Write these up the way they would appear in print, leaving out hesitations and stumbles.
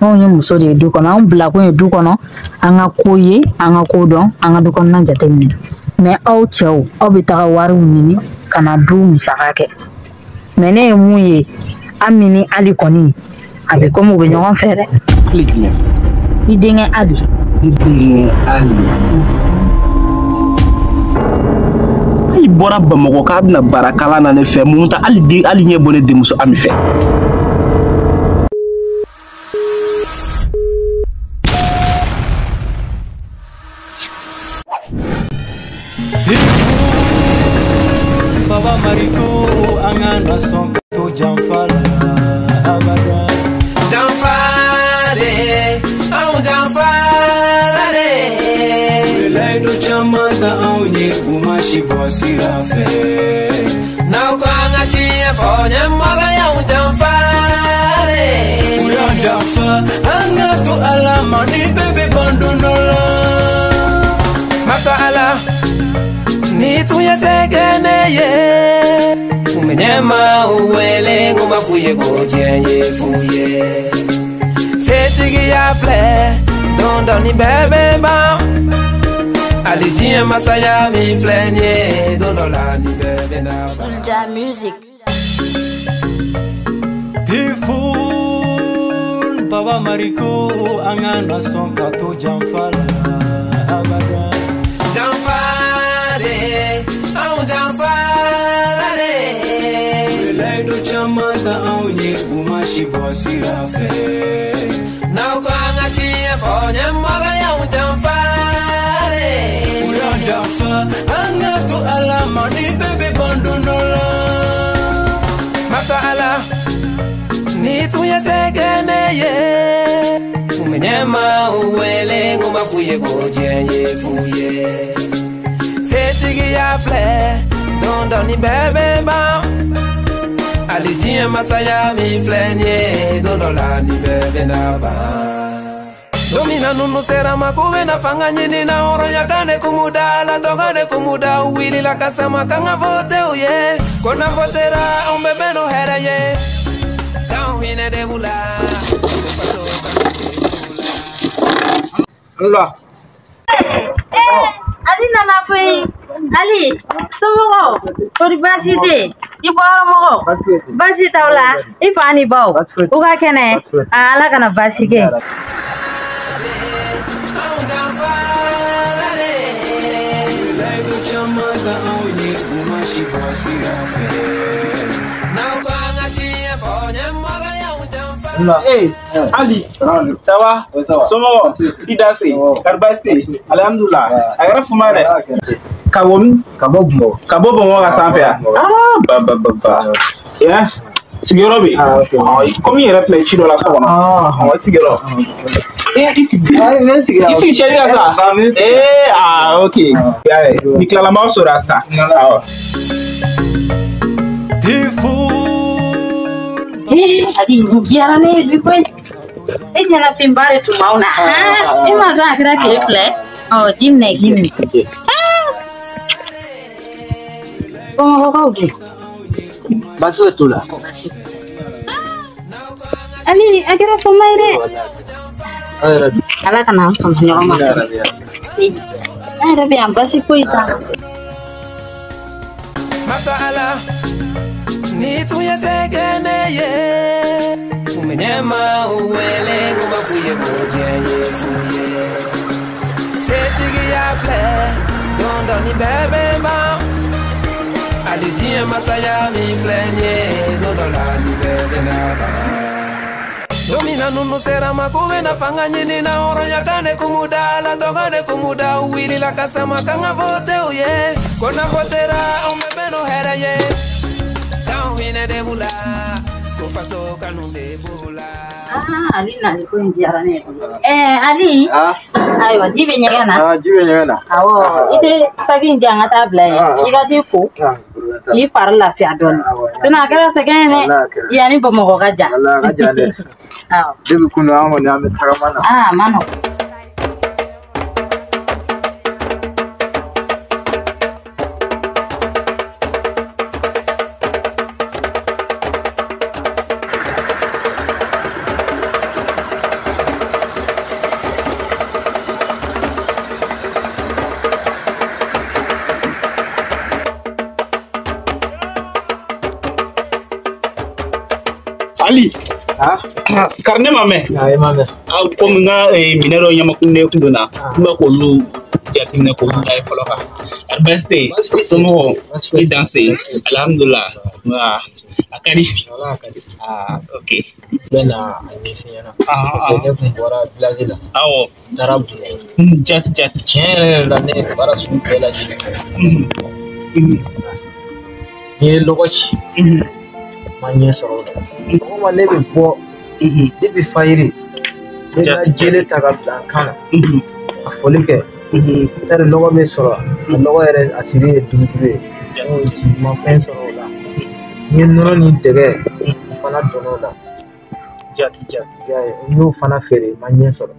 Anw ye muso de ye du kɔnɔ, anw bilakun ye du kɔnɔ, an ka ko ye, an ka ko dɔn, an ka du kɔnɔna jateminɛ. Mais aw cɛw, aw bɛ taga wariw ɲini ka na du musaka kɛ. Mais ne ye mun ye, Ami ni Ali kɔni, a bɛ komi u bɛ ɲɔgɔn fɛ dɛ. Ali jumɛn fɛ? I denkɛ Ali. I denkɛ Ali. Ali bɔra Bamakɔ k'a bɛna baara kalan na ne fɛ, mun ta Ali den Ali ɲɛ bɔ ne denmuso Ami fɛ. Baba Mariko an ka na sɔn to janfa la abada. Janfa de, anw janfa la de. U ye layidu caman ta anw ye, u ma si bɔ sira fɛ. N'aw ko an ka tiɲɛ fɔ, ɲɛmɔgɔ y'anw janfa de. U y'an janfa, an ka to Ala ma ni bɛɛ bɛ ban don dɔ la. Masa Ala, ni tun ye se kɛ ne ye, kun bɛ ɲɛmaaw wele, n kun b'a f'u ye ko diɲɛ ye fu ye. Setigiya filɛ, don dɔ ni bɛɛ bɛ ban. Hali diɲɛ masaya min filɛ nin ye, don dɔ la ni bɛɛ bɛ na ban. Soulja Music. Tifun, Baba Mariko, an ka na sɔn ka to janfa la abada. Janfa de, anw janfa la de. U ye layidu caman ta anw ye, u ma si bɔ sira fɛ. N'aw ko an ka tiɲɛ fɔ, ɲɛmɔgɔ y'anw janfa de. U y'an janfa, an ka to Ala ma ni bɛɛ bɛ ban don dɔ la. Masa Ala, ni tun ye se kɛ ne ye, kun bɛ ɲɛmaaw wele, n kun b'a f'u ye ko diɲɛ ye fu ye. Setigiya filɛ, don dɔ ni bɛɛ bɛ ban. Hali diɲɛ masaya min filɛ nin ye, don dɔ la ni bɛɛ bɛ na ban. Don min na ninnu sera ma k'u bɛna fanga ɲini na, hɔrɔnya kan de kun b'u da la, tɔgɔ de kun b'u da, u wulila ka sama k'an ka vote u ye. Ko n'an votera, anw bɛɛ bɛ n'o hɛrɛ ye. K'anw hinɛ de b'u la, ko faso kanu de b'u la. Allah. Ali nana koyi. Ali, somɔgɔw, kɔri baasi tɛ yen? I bɔra mɔgɔw, baasi t'aw la? I fa ni baw, u ka kɛnɛ? Ala kana baasi kɛ. Anw janfa la de. U ye layidu caman ta anw ye, u ma si bɔ sira fɛ. N'aw ko an ka tiɲɛ fɔ, ɲɛmɔgɔ y'anw janfa. Eh, Ali, ça va? Somɔgɔw, i danse, kari baasi tɛ yen? Alhamdulilah, a kɛra fuma dɛ. Ka bɔ min? Ka bɔ Bamakɔ. Ka bɔ Bamakɔ ka sanfɛ yan? Ah, ba ba ba ba. Tiɲɛ, sigiyɔrɔ bɛ yen? Komi i yɛrɛ filɛ ci dɔ la so kɔnɔ. Ɔ, sigiyɔrɔ. Eh, i sigi. Ne sigira. I sigi chaise kan sa. Eh, ah, ok. Ni tilala n b'aw sɔrɔ yan sisan. Awɔ. Eh, Ali, nin diyara ne ye bi koyi. E ɲɛnafinba de tun b'anw na. E m'a dɔn a kɛra tile fila ye. Ɔ, ji minɛ, ji minɛ. Bamakɔkaw dun? Baasi foyi t'u la. Ali, a kɛra fama ye dɛ. Aw yɛrɛ dun? Ala kana an faamu ɲɔgɔn ma. An yɛrɛ bɛ yan, baasi foyi t'an na. Masa Ala, ni tun ye se kɛ ne ye, kun bɛ ɲɛmaaw wele, n kun b'a f'u ye ko diɲɛ ye fu ye. Setigiya filɛ, don dɔ ni bɛɛ bɛ ban. Hali diɲɛ masaya min filɛ nin ye, don dɔ la ni bɛɛ bɛ na ban. Don min na ninnu sera ma k'u bɛna fanga ɲini na, hɔrɔnya kan de kun b'u da la, tɔgɔ de kun b'u da, u wulila ka sama k'an ka vote u ye. Ko n'an votera, anw bɛɛ bɛ n'o hɛrɛ ye. K'anw hinɛ de b'u la, ko faso kanu de b'u la. Ah, Ali nali ko in diyara ne ye. Ali, ayiwa, ji bɛ ɲɛgɛn na. Ji bɛ ɲɛgɛn na. Awɔ, i tɛ saki in di yan ka taa bila yen. I ka t'i ko, k'i fari lafiya dɔɔnin. Sinon a kɛra sɛgɛn ye dɛ. Yan ni Bamakɔ ka jan. Walahi, a ka jan dɛ. Awɔ. Depuis kunun an kɔni an bɛ tagama na. Ah, a ma nɔgɔn. Kari ne ma mɛn. Ayi ma mɛn. Aw komi n ka minɛ dɔ ɲamakunden kun donna n bɛ k'olu jateminɛ k'olu da ye fɔlɔ kan. Baasi tɛ yen, somɔgɔw i danse, alhamdulilah, a ka di. Ok. N bɛ na a ɲɛf'i ɲɛna. Parce que ne kun bɔra village la. Awɔ. N taara Buguni. Jati jati. Tiɲɛ yɛrɛ yɛrɛ la ne ye baara sugu bɛɛ lajɛlen kɛ. N ye lɔgɔ ci. N ma ɲɛ sɔrɔ o la. Sɔgɔma ne bɛ bɔ. Depuis fajiri. Ne bɛ n ka jele ta ka bila n kan na. Ka foli kɛ. Ɛri lɔgɔ bɛ sɔrɔ. A lɔgɔ yɛrɛ a siri ye 5 ye. Ne y'o ci n ma fɛn sɔrɔ o la. N ye nɔnɔ ni dɛgɛ o fana donna o la. Jati jati. I y'a ye n y'o fana feere n ma ɲɛ sɔrɔ.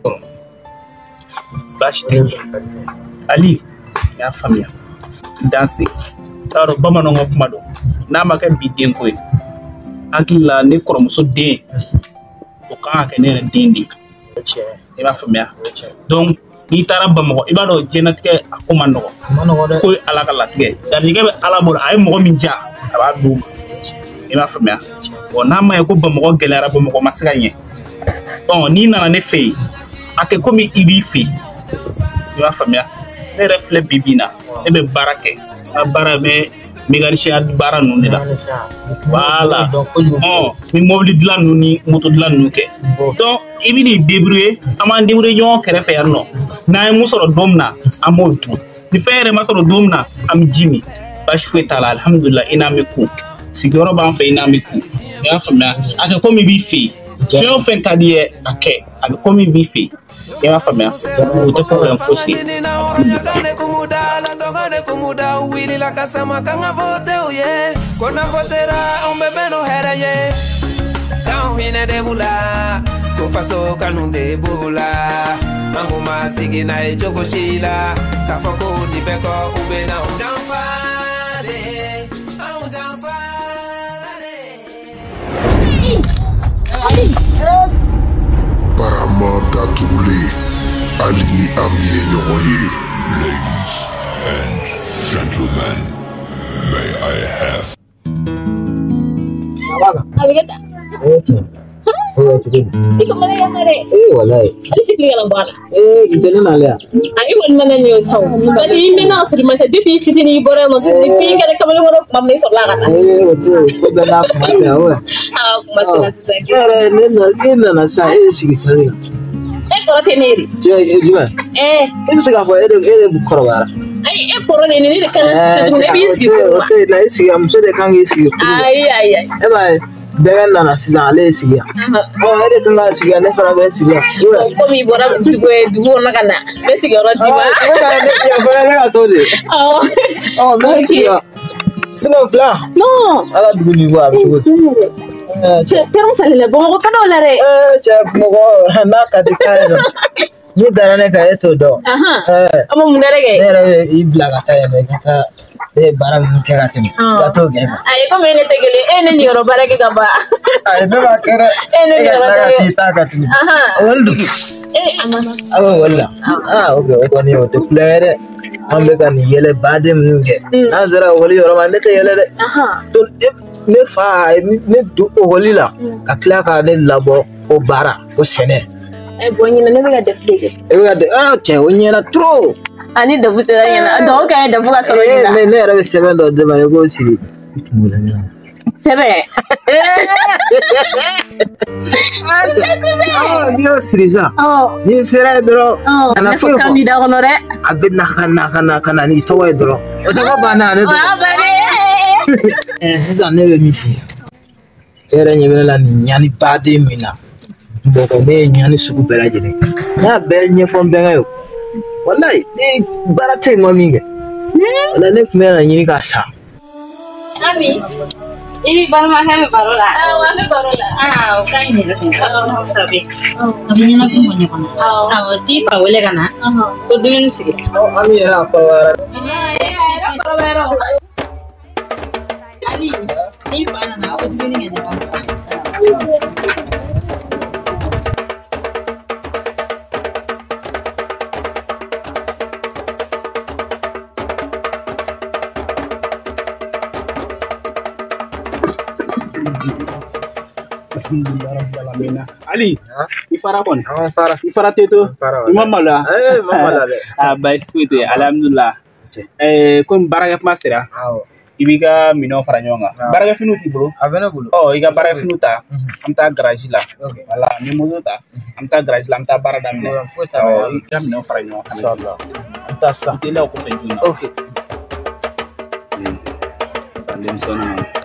Baasi tɛ Ali, n y'a faamuya. Danse. T'a dɔn bamananw ka kuma don. N'a ma kɛ bi denko ye. Hakili la ne kɔrɔmuso den o kan ka kɛ ne yɛrɛ den de ye. I b'a faamuya. Donc n'i taara Bamakɔ i b'a dɔn diɲɛlatigɛ a ko man nɔgɔn. Ko ye Ala ka latigɛ. Garijɛgɛ bɛ Ala bolo a ye mɔgɔ min diya a b'a d'o ma. I b'a faamuya. Bon n'a ma ye ko Bamakɔ gɛlɛyara Bamakɔ ma se ka ɲɛ. Bon n'i nana ne fɛ yen a kɛ komi i b'i fɛ yen. I b'a faamuya. Ne yɛrɛ filɛ bi bi in na ne bɛ baara kɛ. N ka baara bɛ mécanicien baara ninnu de la. Voilà. Ni mobili dilan ninnu ni moto dilan ninnu kɛ. Donc i bɛ n'i débrouiller an b'an débrouiller ɲɔgɔn kɛrɛfɛ yan nɔ. N'an ye mun sɔrɔ don min na an b'o dun. Ni fɛn yɛrɛ ma sɔrɔ don min na an bɛ ji min. Baasi foyi t'a la alihamudulila i n'an bɛ kun. Sigiyɔrɔ b'an fɛ i n'an bɛ kun. I y'a faamuya. A kɛ komi i b'i fɛ yen. Fɛn o fɛn ka di i ye a kɛ a bɛ komi i b'i fɛ yen. I b'a faamuya. O tɛ problème fosi ye. Ko faso kanu de b'u la an kun ma sigi n'a ye cogo si la k'a fɔ ko nin bɛɛ kɔ u bɛ n'anw janfa de anw janfa de. Barama datugulen hali ni an ye ɲɔgɔn ye. Ladies and gentlemen, may I have. A bɛ kɛ tan. I ka mana yan dɛ. Ee walayi. Ale tɛ tile kana bɔ a la. Ee i tɛ ne nalen yan. A i kɔni mana nin ye sa o. Parce que i mɛnna ka sɔrɔ i ma se depuis i fitinin i bɔra yan nɔ sisan f'i kɛra kamalenkɔrɔ tuma min na i sɔrɔla ka taa. Ee o tɛ o ko bɛɛ n'a kuma tɛ awɔ. Aa kuma sera sisan. E yɛrɛ ne nana e nana sisan e y'i sigi sira de kan. E kɔrɔ tɛ ne ye de. Jumɛn? Ɛɛ. E bɛ se k'a fɔ e de kɔrɔbayara. Ayi e kɔrɔ de ye ne de kan ka sigi tuguni e b'i sigi O tɛ na i sigi muso de kan k'i sigi. Ayi ayi ayi. E m'a ye. Bɛɛ nana sisan ale ye sigi yan. Ɔ e de kan ka sigi yan ne fana bɛ sigi yan. Komi i bɔra dugu kɔnɔ ka na n bɛ sigiyɔrɔ d'i ma. Yan fana ne ka so de. Awɔ. Ɔ n bɛ sigi yan. Sinon fila. Non. Ala dugu ni bɔ a bɛ cogo di. Cɛ terme falenna Bamakɔ ka d'o la dɛ. Ee cɛ Bamakɔ n'a ka di k'a ye nɔ. N'u dara ne kan e t'o dɔn. An bɛ mun wɛrɛ kɛ. Ne yɛrɛ bɛ i bila ka taa yen nɔ i ka taa. Ne ye baara minnu kɛ ka tɛmɛ ka t'o kɛ. Ayi komi e ne tɛ kelen e ne niyɔrɔ baara kɛ ka ban. Ayi ne b'a kɛ dɛ. E ne niyɔrɔ baara kɛ. E ka tila ka t'i ta ka tuguni. Wali dun. Ee a ma. A bɛ wali la. Aa ok o kɔni o tɛ kulonkɛ ye dɛ. An bɛ ka nin yɛlɛ baden minnu kɛ. N'an sera ekɔli yɔrɔ ma ne tɛ yɛlɛ dɛ. Ne fa ye ne don ekɔli la ka tila ka ne labɔ ko baara ko sɛnɛ. Bɔn ɲinɛ ne bɛ ka DEF de kɛ. E bɛ ka DEF aa cɛ o ɲɛna trop. Ani DEF sera ɲɛna dɔw ka ɲi DEF ka sɔrɔ ɲɛna. Mais ne yɛrɛ bɛ sɛbɛn dɔ d'e ma i k'o siri i kunkolo la. Sɛbɛn. N'i y'o siri sisan. N'i sera yen dɔrɔn. Kana foyi fɔ. Kan b'i da kɔnɔ dɛ. A bɛ na ka na ka na ka na n'i tɔgɔ ye dɔrɔn. O tɔgɔ banna ne. O y'a bannen. Sisan ne bɛ min f'i ye. E yɛrɛ ɲɛ bɛ ne la nin ɲani baden min na. Mɔgɔ ne ye ɲani sugu bɛɛ lajɛlen. Ne y'a bɛɛ ɲɛfɔ n bɛnkɛ ye. Walayi ne baara tɛ yen ma min kɛ. Walayi ne tun bɛ na ɲini ka sa. Ami, i ni balimakɛ bɛ baro la. Awɔ an bɛ baro la. Aa o ka ɲi yɛrɛ de. Awɔ sabe. A bɛ ɲɛnafin bɔ ɲɔgɔn na. Awɔ t'i fa wele ka na. Ko dumuni sigira. Ami yɛrɛ a kɔrɔbayara. Ee a yɛrɛ kɔrɔbayara o. Ali, n'i fa nana aw bɛ dumuni kɛ ɲɔgɔn fɛ. Alhamdulillah rabbil alamin. Ali, i fara kɔni? An fara. I fara teto? Fara. I ma maloya? Eh, ma maloya dɛ. Ah, baasi foyi tɛ, alhamdulillah. Komi baarakɛ kuma sera. Awɔ. I b'i ka minɛnw fara ɲɔgɔn kan. Baarakɛfiniw t'i bolo? A bɛ ne bolo. Ɔ, i ka baarakɛfiniw ta, an bɛ taa garage la. Wala, n bɛ moto ta, an bɛ taa garage la, an bɛ taa baara daminɛ. Foyi t'a la. Ɔ, i ka minɛnw fara ɲɔgɔn kan. Inshallah. An bɛ taa sisan. I teliya o kɔfɛ joona. Ok. Denmisɛnninw.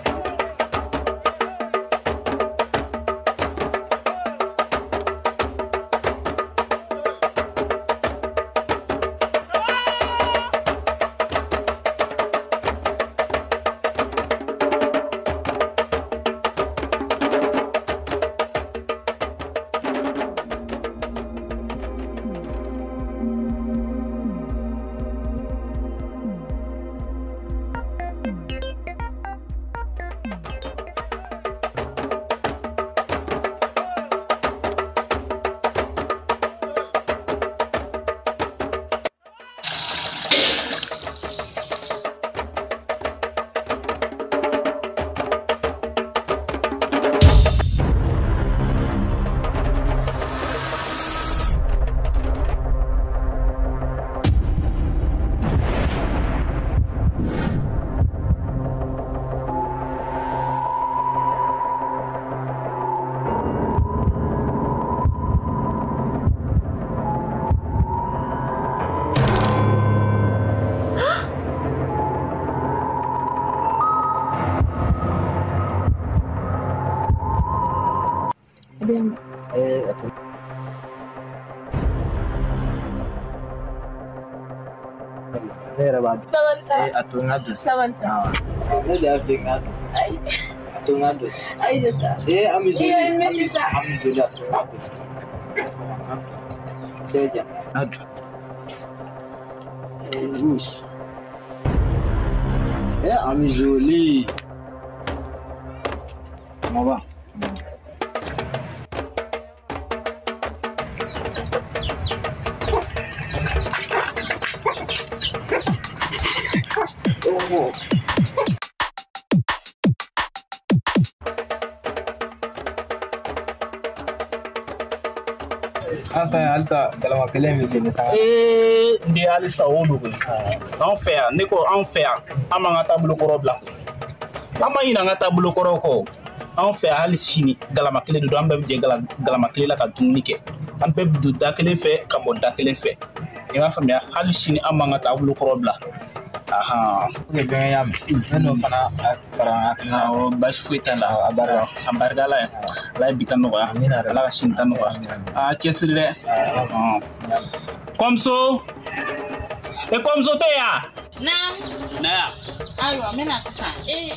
Ne yɛrɛ b'a dun. Sabali sa. A to n ka don sa. Sabali sa. Ne de y'a f'i ye n k'a dun. Ayi. A to n ka don sa. Ayi de sa. Ee an bɛ zoli. Ee, ne sa. An bɛ zoli, a to n ka don sa. Cɛ jan. A dun. Ee an bɛ zoli. Maba. An fɛ yan halisa galama kelen bɛ jeni sa. Ee, n den halisa o don koyi. Anw fɛ yan, ne ko anw fɛ yan, an b'an ka taabolo kɔrɔ bila koyi. An ma ɲinɛ an ka taabolo kɔrɔw kɔ. Anw fɛ yan hali sini galama kelen de don, an bɛɛ bɛ jɛ galama kelen la ka dumuni kɛ. An bɛɛ bɛ don da kelen fɛ ka bɔ da kelen fɛ. I m'a faamuya, hali sini an b'an ka taabolo kɔrɔ bila. Ahan. Ok, bɛnkɛ y'a mɛn. Ne n'o fana fara an hakilina kan. Awɔ, baasi foyi t'a la. A barika. A barika Ala ye. Ala ye bi ta nɔgɔya. Amina. Ala ka sini ta nɔgɔya. Aa, cɛsiri dɛ. Kɔmuso. E kɔmuso tɛ yan? Naam. Na yan. Ayiwa, n bɛ na sisan. Ee,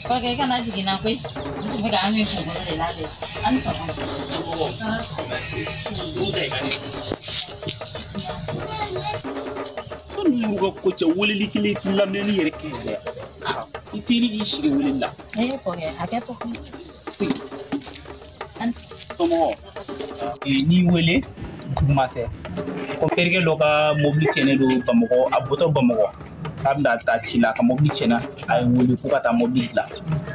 kɔrɔkɛ i kana jigin n na koyi. N tun bɛ ka Ami kunkolo de labɛn. A ni sɔgɔma. Ko ninnu y'u ka ko cɛ weleli kelen k'i lamɛnni yɛrɛ kɛ dɛ. I teri k'i sigi weleli la. Ee kɔrɔkɛ, hakɛ to. Somɔgɔw, n'i wele juguman tɛ. Ko terikɛ dɔ ka mobili tiɲɛnen don Bamakɔ, a bɔtɔ Bamakɔ k'a bɛna taa ci la, a ka mobili tiɲɛna, a ye wele ko ka taa mobili dilan.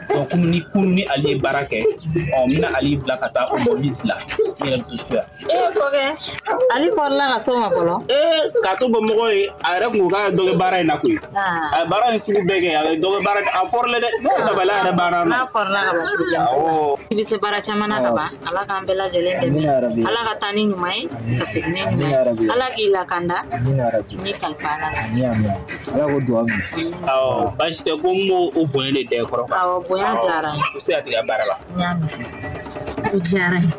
Donc komi ni kunun ni ale ye baara kɛ, ɔ n bɛna ale bila ka taa o mobili dilan, ne yɛrɛ bɛ to so yan. Ee kɔrɔkɛ, ale kɔrɔla ka s'o ma fɔlɔ. Ee, k'a to Bamakɔ ye, a yɛrɛ kun ko k'a ye dɔ kɛ baara in na koyi. A ye baara in sugu bɛɛ kɛ, a ye dɔ kɛ baara, a fɔrilen dɛ, ne dabali yɛrɛ banna nɔ. N'a fɔrila ka ban problème. Awɔ. I bɛ se baara caman na ka ban, Ala k'an bɛɛ lajɛlen dɛmɛ. Ala ka taa ni ɲuman ye, ka segin ni ɲuman ye. Ala k'i lakanda, n'i kalifa Ala la. Ala k'o duwawu minɛ. Awɔ, baasi tɛ, ko n b'o bonya de da i kɔrɔ. Awɔ, bonya diyara n ye. U bɛ se ka tigɛ baara la. N y'a mɛn. O diyara n ye.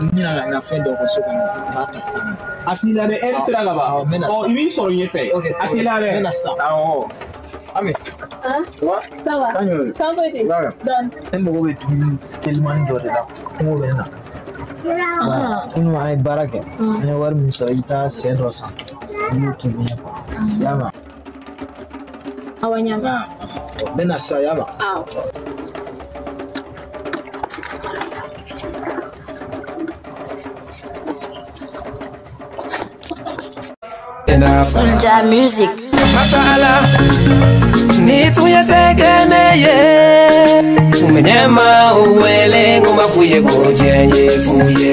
N bɛna ka n ka fɛn dɔ kɛ so kɔnɔ, n b'a ta sisan. A t'i la dɛ, ɛri sera ka ban. Awɔ, n bɛ na Ɔ, sisan. i b'i sɔrɔ ɲɛfɛ. Ok, A t'i la dɛ. n bɛ na sisan. Awɔ. Ami. Hein? Ça va? Ça va. Kan jumɛn? Kan foyi tɛ. Baga. Dɔɔni. Ne mago bɛ dumuni telimani dɔ de la, kɔngɔ bɛ ne na. Kunun an ye baara kɛ, an ye wari min sɔrɔ, i bɛ taa sɛ dɔ san. N'o tun bɛ ɲɛ yama. Awɔ, n y'a mɛn. N bɛ na sisan yama. Awɔ. Soulja Music. Masala ni tun ye se kɛ ne ye kun bɛ ɲɛma wele n ko ma f'u ye ko diɲɛ ye fu ye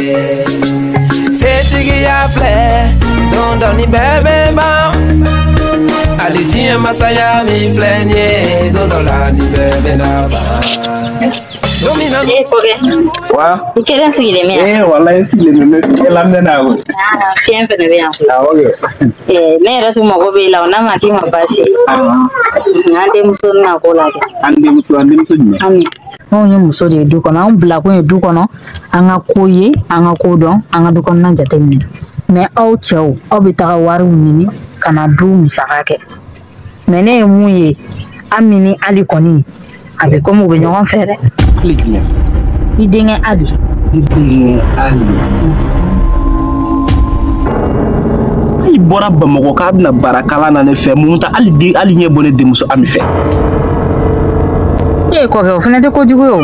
setigiya filɛ don dɔ ni bɛɛ bɛ ban hali diɲɛ masaya min filɛ nin ye don dɔ la ni bɛɛ bɛ na ban. E kɔkɛ. Wa? I kelen sigilen bɛ yan. Eh, walayi n sigilen bɛ ne lamɛn na koyi. Ah, fiɲɛ fɛnɛ bɛ yan koyi. Awɔ kɛ. Eh, ne yɛrɛ tun mago b'e la o, n'a ma k'i ma baasi ye. An denmuso na ko la kɛ. An denmuso jumɛn? Ami. Anw ye muso de ye du kɔnɔ, anw bilakun ye du kɔnɔ, an ka ko ye, an ka ko dɔn, an ka du kɔnɔna jateminɛ. Mais aw cɛw, aw bɛ taga wariw ɲini ka na du musaka kɛ. Mais ne ye mun ye, Ami ni Ali kɔni, a bɛ komi u bɛ ɲɔgɔn fɛ dɛ. Ali jumɛn? I denkɛ Ali. I denkɛ Ali. Ali bɔra Bamakɔ k'a bɛna baara kalan na ne fɛ, mun ta Ali den Ali ɲɛ bɔ ne denmuso Ami fɛ. E kɔkɛ, o fana tɛ kojugu ye o.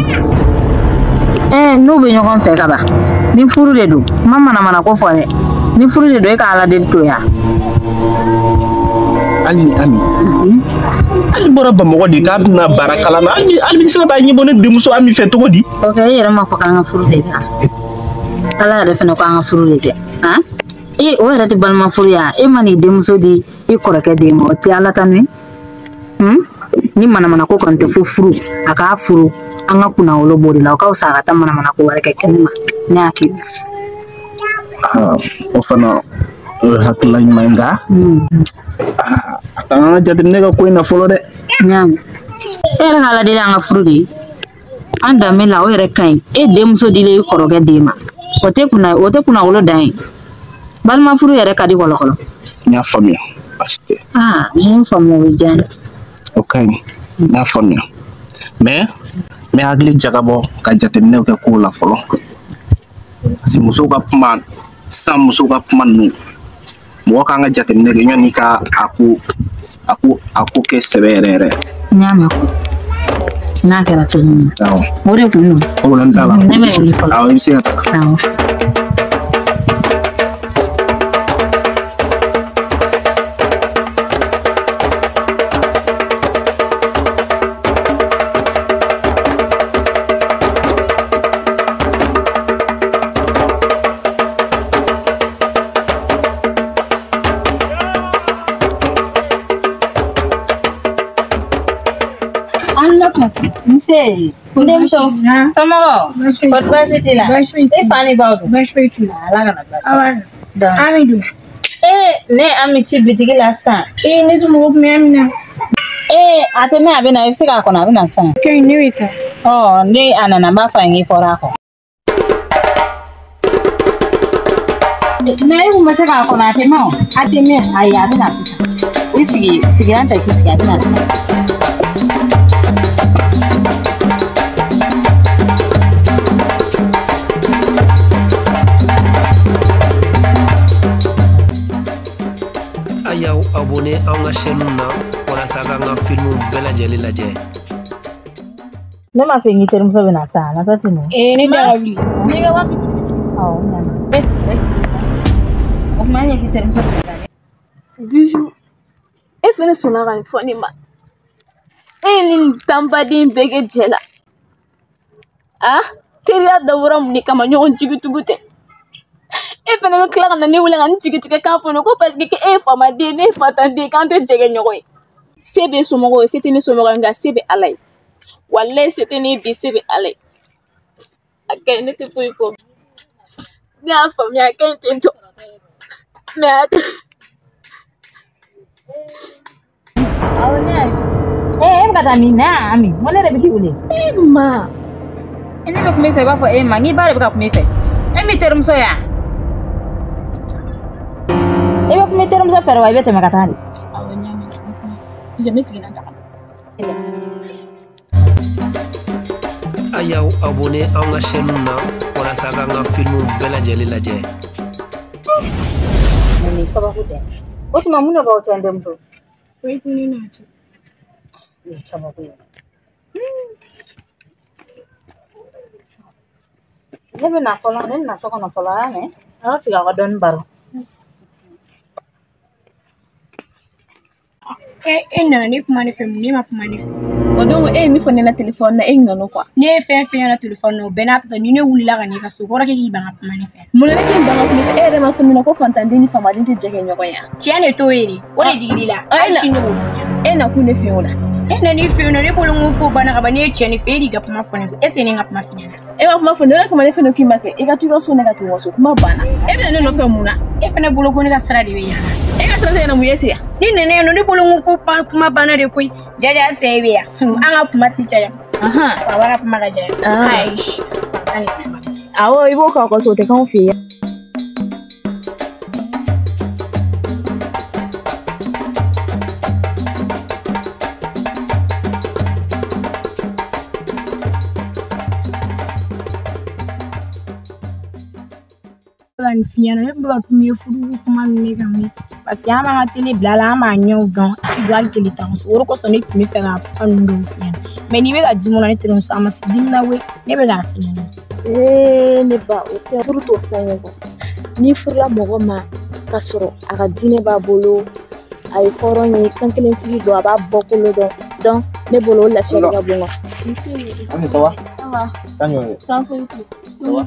Ɛɛ, n'u bɛ ɲɔgɔn fɛ ka ban, ni furu de don, n ma manamana ko fɔ dɛ. Ni furu de don, e ka Ala deli to yan. Ali ni Ami. Ali bɔra Bamakɔ de k'a bɛna baara kalan na, Ali bɛ se ka taa ɲɛbɔ ne denmuso Ami fɛ cogo di? Kɔkɛ, e yɛrɛ ma fɔ k'an ka furu de kɛ. Ala yɛrɛ fana ko an ka furu de kɛ. Han? E, o yɛrɛ tɛ balima furu ye wa? E ma n'i denmuso di i kɔrɔkɛ den ma, o tɛ Ala tanu ye? Ni manamana ko kɔni tɛ fo furu, a k'a furu, an ka kunnawolo b'o de la, o ka fisa a ka taa manamana ko wɛrɛ kɛ kɛnɛ ma. Ne hakili. O fana o ye hakilina ɲuman ye nka a kan ka jateminɛ kɛ ko in na fɔlɔ dɛ. N y'a mɛn. E yɛrɛ ka Ala deli an ka furu de ye. An danbe la o yɛrɛ ka ɲi. E denmuso dilen i kɔrɔkɛ den ma, o tɛ kunnawolo dan ye. Balima furu yɛrɛ ka di kɔlɔkɔlɔ. N y'a faamuya, baasi tɛ. Aa, n faamu o bɛ diya n ye. O ka ɲi, n y'a faamuya. Mais n bɛ hakili jagabɔ ka jateminɛw kɛ kow la fɔlɔ. Parce que musow ka kuma sisan, musow ka kuma ninnu, mɔgɔ kan ka jateminɛ kɛ yanni ka a ko kɛ sɛbɛ yɛrɛ yɛrɛ. N y'a mɛn. N'a kɛra cogo min na. Awɔ. O de kun don. O la n t'a la. Ne bɛ wuli fɔlɔ. Awɔ, i bɛ se ka taa. Awɔ. Nse, n denmuso, somɔgɔw, kɔri baasi t'i la? E fa ni baw dun? Baasi foyi t'u la. Ala kana baasi. Ami dun? Ee, ne Ami ci bitigi la sisan. Ee, ne dun mago tun bɛ Ami na. Ee, a tɛ mɛn a bɛ na, i bɛ se k'a kɔnɔ, a bɛ na sisan. Ka ɲi, ne bɛ taa. Ɔ, ni a nana n b'a fɔ a ye k'i fɔra a kɔ. Mais e kun bɛ se k'a kɔnɔ, a tɛ mɛn o. A tɛ mɛn. Ayi, a bɛ na sisan. I sigi, sigilan ta k'i sigi, a bɛ na sisan. A y'aw abonné an ka chaîne na walasa k'an ka filmw bɛɛ lajɛlen lajɛ. Ne m'a fɔ k'i terimuso bɛ na sisan, a natɔ tɛ nin. Ee, ne da ka wuli. N'i ka wari di butigi tigi ma. Awɔ, n nana. O tuma an ye k'i terimuso sigi. Bijou, e fɛnɛ sɔnna ka nin fɔ ne ma. E ye nin tanbaden bɛɛ kɛ jɛ la. A teriya dabɔra mun de kama, ɲɔgɔn jigitugu tɛ. E fɛnɛ bɛ tila ka na ne wele ka n jigi tigɛ k'a fɔ ne ko parce que e ye faamaden, ne ye fatanden, k'an tɛ jɛ kɛ ɲɔgɔn ye. Se bɛ somɔgɔw ye, se tɛ ne somɔgɔw ye, nka se bɛ Ala ye. Walayi se tɛ ne ye bi, se bɛ Ala ye. A ka ɲi, ne tɛ foyi fɔ. Ne y'a faamuya, a ka ɲi ten tɔ. Mais a tɛ. Awɔ, ne y'a ye. Ee, e bɛ ka taa min na, Ami? N ko ne de bɛ k'i wele. E ma. Ne bɛ kuma i fɛ, i b'a fɔ e ma, n k'i ba de bɛ ka kuma i fɛ. E m'i terimuso ye wa? E bɛ kuma i terimuso fɛ wa i bɛ tɛmɛ ka taa de? Awɔ, n y'a mɛn. N bɛ segin ka taga. A y'aw abonné an ka chaîne na walasa k'an ka filmw bɛɛ lajɛlen lajɛ. Nin kabako tɛ. O tuma mun de b'aw cɛ n denmuso? Foyi tɛ ne n'a cɛ. Ee kabako ye. Ne bɛ na fɔlɔ, ne bɛ na so kɔnɔ fɔlɔ, a y'a mɛn? Aw sigi aw ka dɔɔnin baro. E nana ne kuma ne fɛ, mun ne ma kuma ne fɛ? O don e ye min fɔ ne na telefɔni na, e ɲinɛna o kɔ. Ne ye fɛn fɛn ɲɛna telefɔni na, o bɛɛ n'a ta ni ne wulila ka n'i ka so, kɔrɔ k'i ban ka kuma ne fɛ. Mun na ne k'i ban ka kuma ne fɛ? E yɛrɛ ma fɔ ne ɲɛna ko fantanden ni faamaden tɛ jɛ kɛ ɲɔgɔn ye. Tiɲɛ de t'o ye de, o de digir'i la. Hali sini ne b'o f'i ɲɛna. E na kun ne fɛ yen o la. E nan'i fɛ yen nɔ, ne bolo n ko banna ka ban, ne ye cɛ ne fɛ, e de ka kuma fɔ ne fɛ. Est ce que ne ka kuma f'i ɲɛna? E ma kuma fɔ ne, o de kama ne fɛnɛ k'i ma kɛ, i ka to i ka so, ne ka to n ka so, kuma banna. E bɛna ne nɔfɛ mun na? E fɛnɛ bolo ko ne ka sira de bɛ yan. E ka sira tɛ yan nɔ, mun ye se yan? Ni nana yan nɔ, ne bolo n ko kuma banna de koyi. Jaja halisa e bɛ yan. An ka kuma tɛ caya. Baba ka kuma ka caya. Ayi, fantan de kuma ka caya. Awɔ, i b'o k'aw ka so, o tɛ k'anw fɛ yan. Nin f'i ɲɛna, ne tun bɛ ka kuma i ye furuko kuma ninnu de kan koyi. Parce que an b'an ka tele bila a la, an b'a ɲɛw dɔn, hali don hali tele t'an so. O de kosɔn ne tun bɛ fɛ ka kuma ninnu dɔw f'i ɲɛna. Mais n'i bɛ ka dimi o la, ne terimuso, a ma se dimi na koyi, ne bɛ k'a f'i ɲɛna. Ee ne ba, o tɛ furu t'o fɛn ye kɔ. N'i furula mɔgɔ ma k'a sɔrɔ a ka diinɛ b'a bolo, a ye hɔrɔn ye, kan kelentigi don, a b'a bɔkolo dɔn. Donc ne bolo o lafiya de ka bon quoi. Ami, ça va? Ça va. Kan jumɛn bɛ? Kan foyi tɛ. Ça va?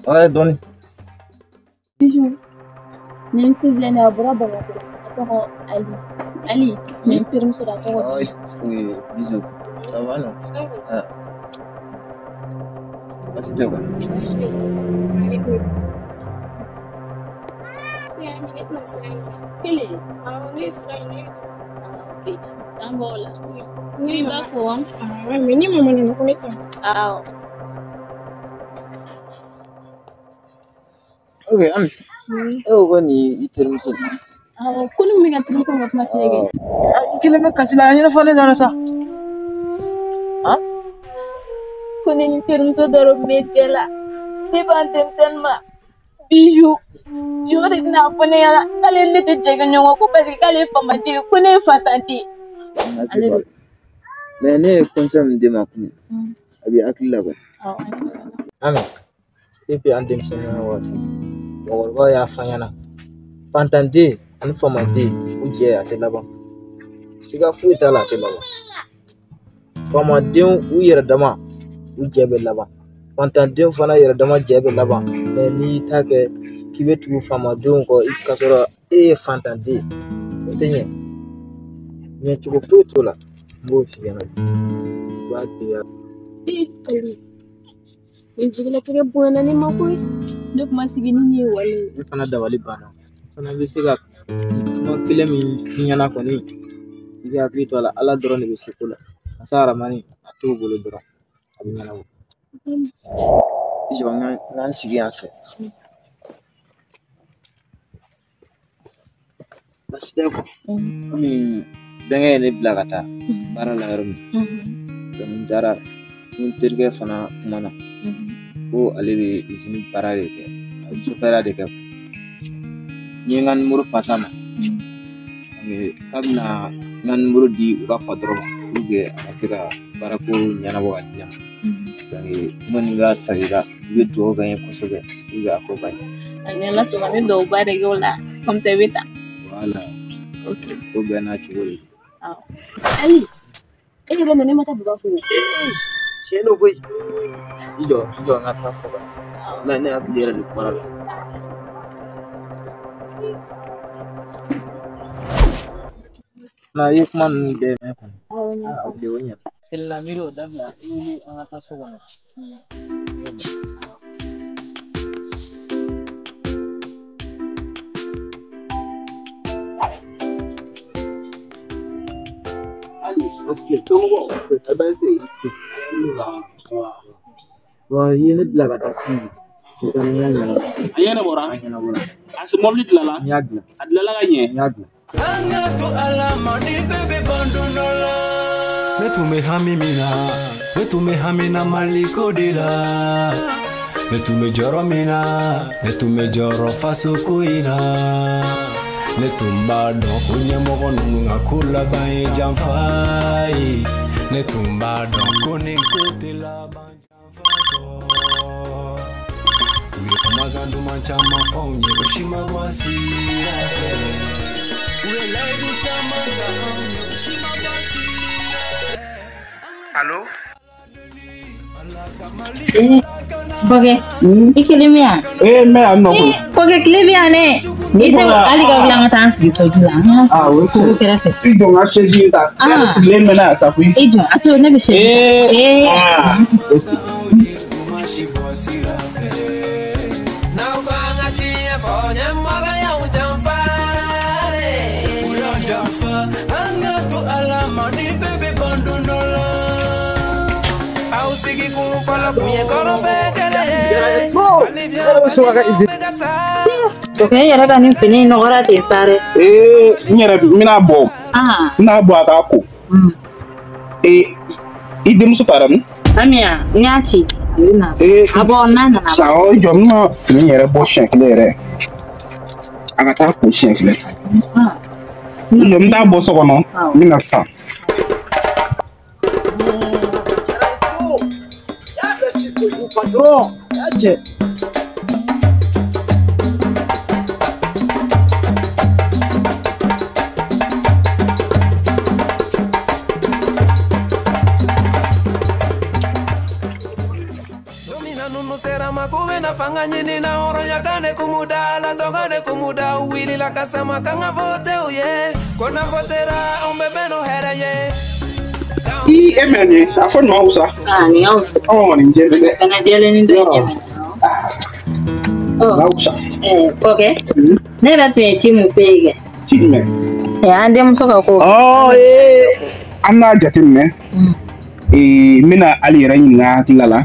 Ouais, dɔɔni. Bijou, nin ye n cousin ye, a bɔra Bamakɔ. A tɔgɔ Ali. Ali, nin ye n terimuso de ye, a tɔgɔ Bijou. Oui, Bijou. Ça va, non? Ah. Baasi tɛ quoi? Kelen. Awɔ, ne ye sira ɲini. Ah, ok. T'an bɔ o la. Ni b'a fɔ wa? Awɔ, mais ni mama nana ko ne ta. Awɔ. Ok, Ami. E ko ko nin y'i terimuso ye. Awɔ, ko ne kun bɛ ka terimuso min ka kuma f'i ye kɛ. I kelen bɛ kasi la, a ɲɛnafɔ ne ɲɛna sa. Ko ne ni terimuso dɔ de tun bɛ jɛ la. Depuis an denmisɛnnin ma. Bijou. Bijou de bɛna fɔ ne ɲɛna k'ale ni ne tɛ jɛ kɛ ɲɔgɔn ko parce que k'ale ye faamaden ye, ko ne ye fantanden ye. Ale de. Mais ne ye conseil min d'e ma kunun, a b'i hakili la kɔni. Awɔ. Ami, depuis an denmisɛnninya waati, mɔgɔkɔrɔbaw y'a fɔ an ɲɛna, fantanden ani faamaden u jɛ a tɛ laban. Siga foyi t'a la, a tɛ laban. Faamadenw u yɛrɛ dama u jɛ bɛ laban. Fantandenw fana yɛrɛ dama jɛ bɛ laban. Mais n'i y'i ta kɛ k'i bɛ tugu faamadenw kɔ k'a sɔrɔ e ye fantanden ye, o tɛ ɲɛ. Ɲɛcogo foyi t'o la. N b'o f'i ɲɛna bi. I b'a giriya. Ee Ali, nin jigilatigɛ bonyana ne ma koyi. Ne kuma sigi ni nin ye wale. Ne fana dabali banna. N fana bɛ se ka kuma kelen min f'i ɲɛna kɔni, i k'i hakili to a la, Ala dɔrɔn de bɛ se ko la. Masa Aramani a t'o bolo dɔrɔn, a bɛ ɲɛnabɔ. I jɔ n ka n sigi yan fɛ. Baasi tɛ quoi. Komi bɛnkɛ ye ne bila ka taa baara la yɔrɔ min, donc n taara ni n terikɛ fana kumana ko ale bɛ izini baara de kɛ, a bɛ sofɛriya de kɛ. N ye n ka nimoro pasa a ma, k'a bɛna n ka nimoro di u ka patɔrɔn ma pour que a ka se ka baarako ɲɛnabɔ ka di ne ma. Donc n kɔni b'a sara i la, i bɛ dugawu kɛ n ye kosɛbɛ pour que a ko ka ɲɛ. Ani Ala sɔnna, n bɛ duwawuba de kɛ o la, comme ça i bɛ taa. Voilà. Ok. Ko bɛɛ n'a cogo de don. Awɔ. Ali, e yɛrɛ nana, ne ma taa baba fo. Tiɲɛ don koyi. I jɔ, i jɔ n ka taa fɔ. Ne hakili yɛrɛ de bɔra la. Na i ye kuma ninnu bɛɛ mɛn kɔni. Awɔ, n y'a Ah, faamu. ok, o ɲɛna. Kelen miiri o dabila, i wuli an ka taa so kɔnɔ. Bon, i ye ne bila ka taa so min. N y'a ɲɛnabɔ. A ɲɛnabɔra? A ɲɛnabɔra. A se mɔbili dilala? N y'a dilan. A dilala ka ɲɛ? N y'a dilan. An ka to Ala ma ni bɛɛ bɛ ban don dɔ la. Ne tun bɛ hami min na, ne tun bɛ hami na Maliko de la. Ne tun bɛ jɔrɔ min na, ne tun bɛ jɔrɔ fasoko in na. Ne tun b'a dɔn ko ɲɛmɔgɔ ninnu ka ko laban ye janfa ye. Ne tun b'a dɔn ko nin ko tɛ laban janfa kɔ. U ye kumakan duman caman fɔ anw ye, o si ma bɔ a sira fɛ. U ye layidu caman ta anw ye, o si ma bɔ a sira fɛ. Allo? Bɔkɛ, i kelen bɛ yan? Ee, n bɛ yan nɔ koyi. Bɔkɛ, tile bɛ yan dɛ. I tɛ hali ka wuli an ka taa an sigi soju la. Ah, o ye kogo kɛrɛfɛ. I jɔ n ka chaise in ta. Ne yɛrɛ sigilen bɛ n'a ye sa koyi. I jɔ, a to ne bɛ chaise ta. Ee. N'aw ko an ka tiɲɛ fɔ ɲɛmɔgɔ y'anw janfa U y'an janfa, an ka to Ala ma ni bɛɛ bɛ ban don dɔ la. Aw sigi kun fɔlɔ kun ye kɔrɔfɛ kɛlɛ ye. Hali bi an bɛ ka sa. Bɔkɛ, e yɛrɛ ka nin fini in nɔgɔra ten sa dɛ. Ee, n yɛrɛ n bɛna bɔ. N bɛna bɔ a k'a ko. Ee, i denmuso taara min? Amiya, n y'a ci. A bɛ na. Ee, A bɔ n'a nana. Awɔ, i jɔ n bɛna fini yɛrɛ bɔ siɲɛ kelen yɛrɛ. A ka taa ko siɲɛ kelen. I jɔ n bɛ taa bɔ so kɔnɔ, n bɛna sisan. Merci beaucoup, patron. Ya cɛ. Don min na ninnu sera ma k'u bɛna fanga ɲini na hɔrɔnya kan de kun b'u da la tɔgɔ de kun b'u da u wulila ka sama k'an ka vote u ye ko n'an votera anw bɛ bɛn n'o hɛrɛ ye. I e mɛ nin ye, a fɔ nin ma wusa. Ah, nin ka wusa. Ɔ, nin jɛlen dɛ. Fana jɛlen ni dɔ in ɲɛ minɛ. Nin ka wusa. Kɔkɛ, ne yɛrɛ tun ye ci mun f'e ye kɛ? Ci jumɛn? An denmuso ka ko. Ɔ, ee, an bɛna jateminɛ. Ee, n bɛna Ali yɛrɛ ɲininka a hakilila la.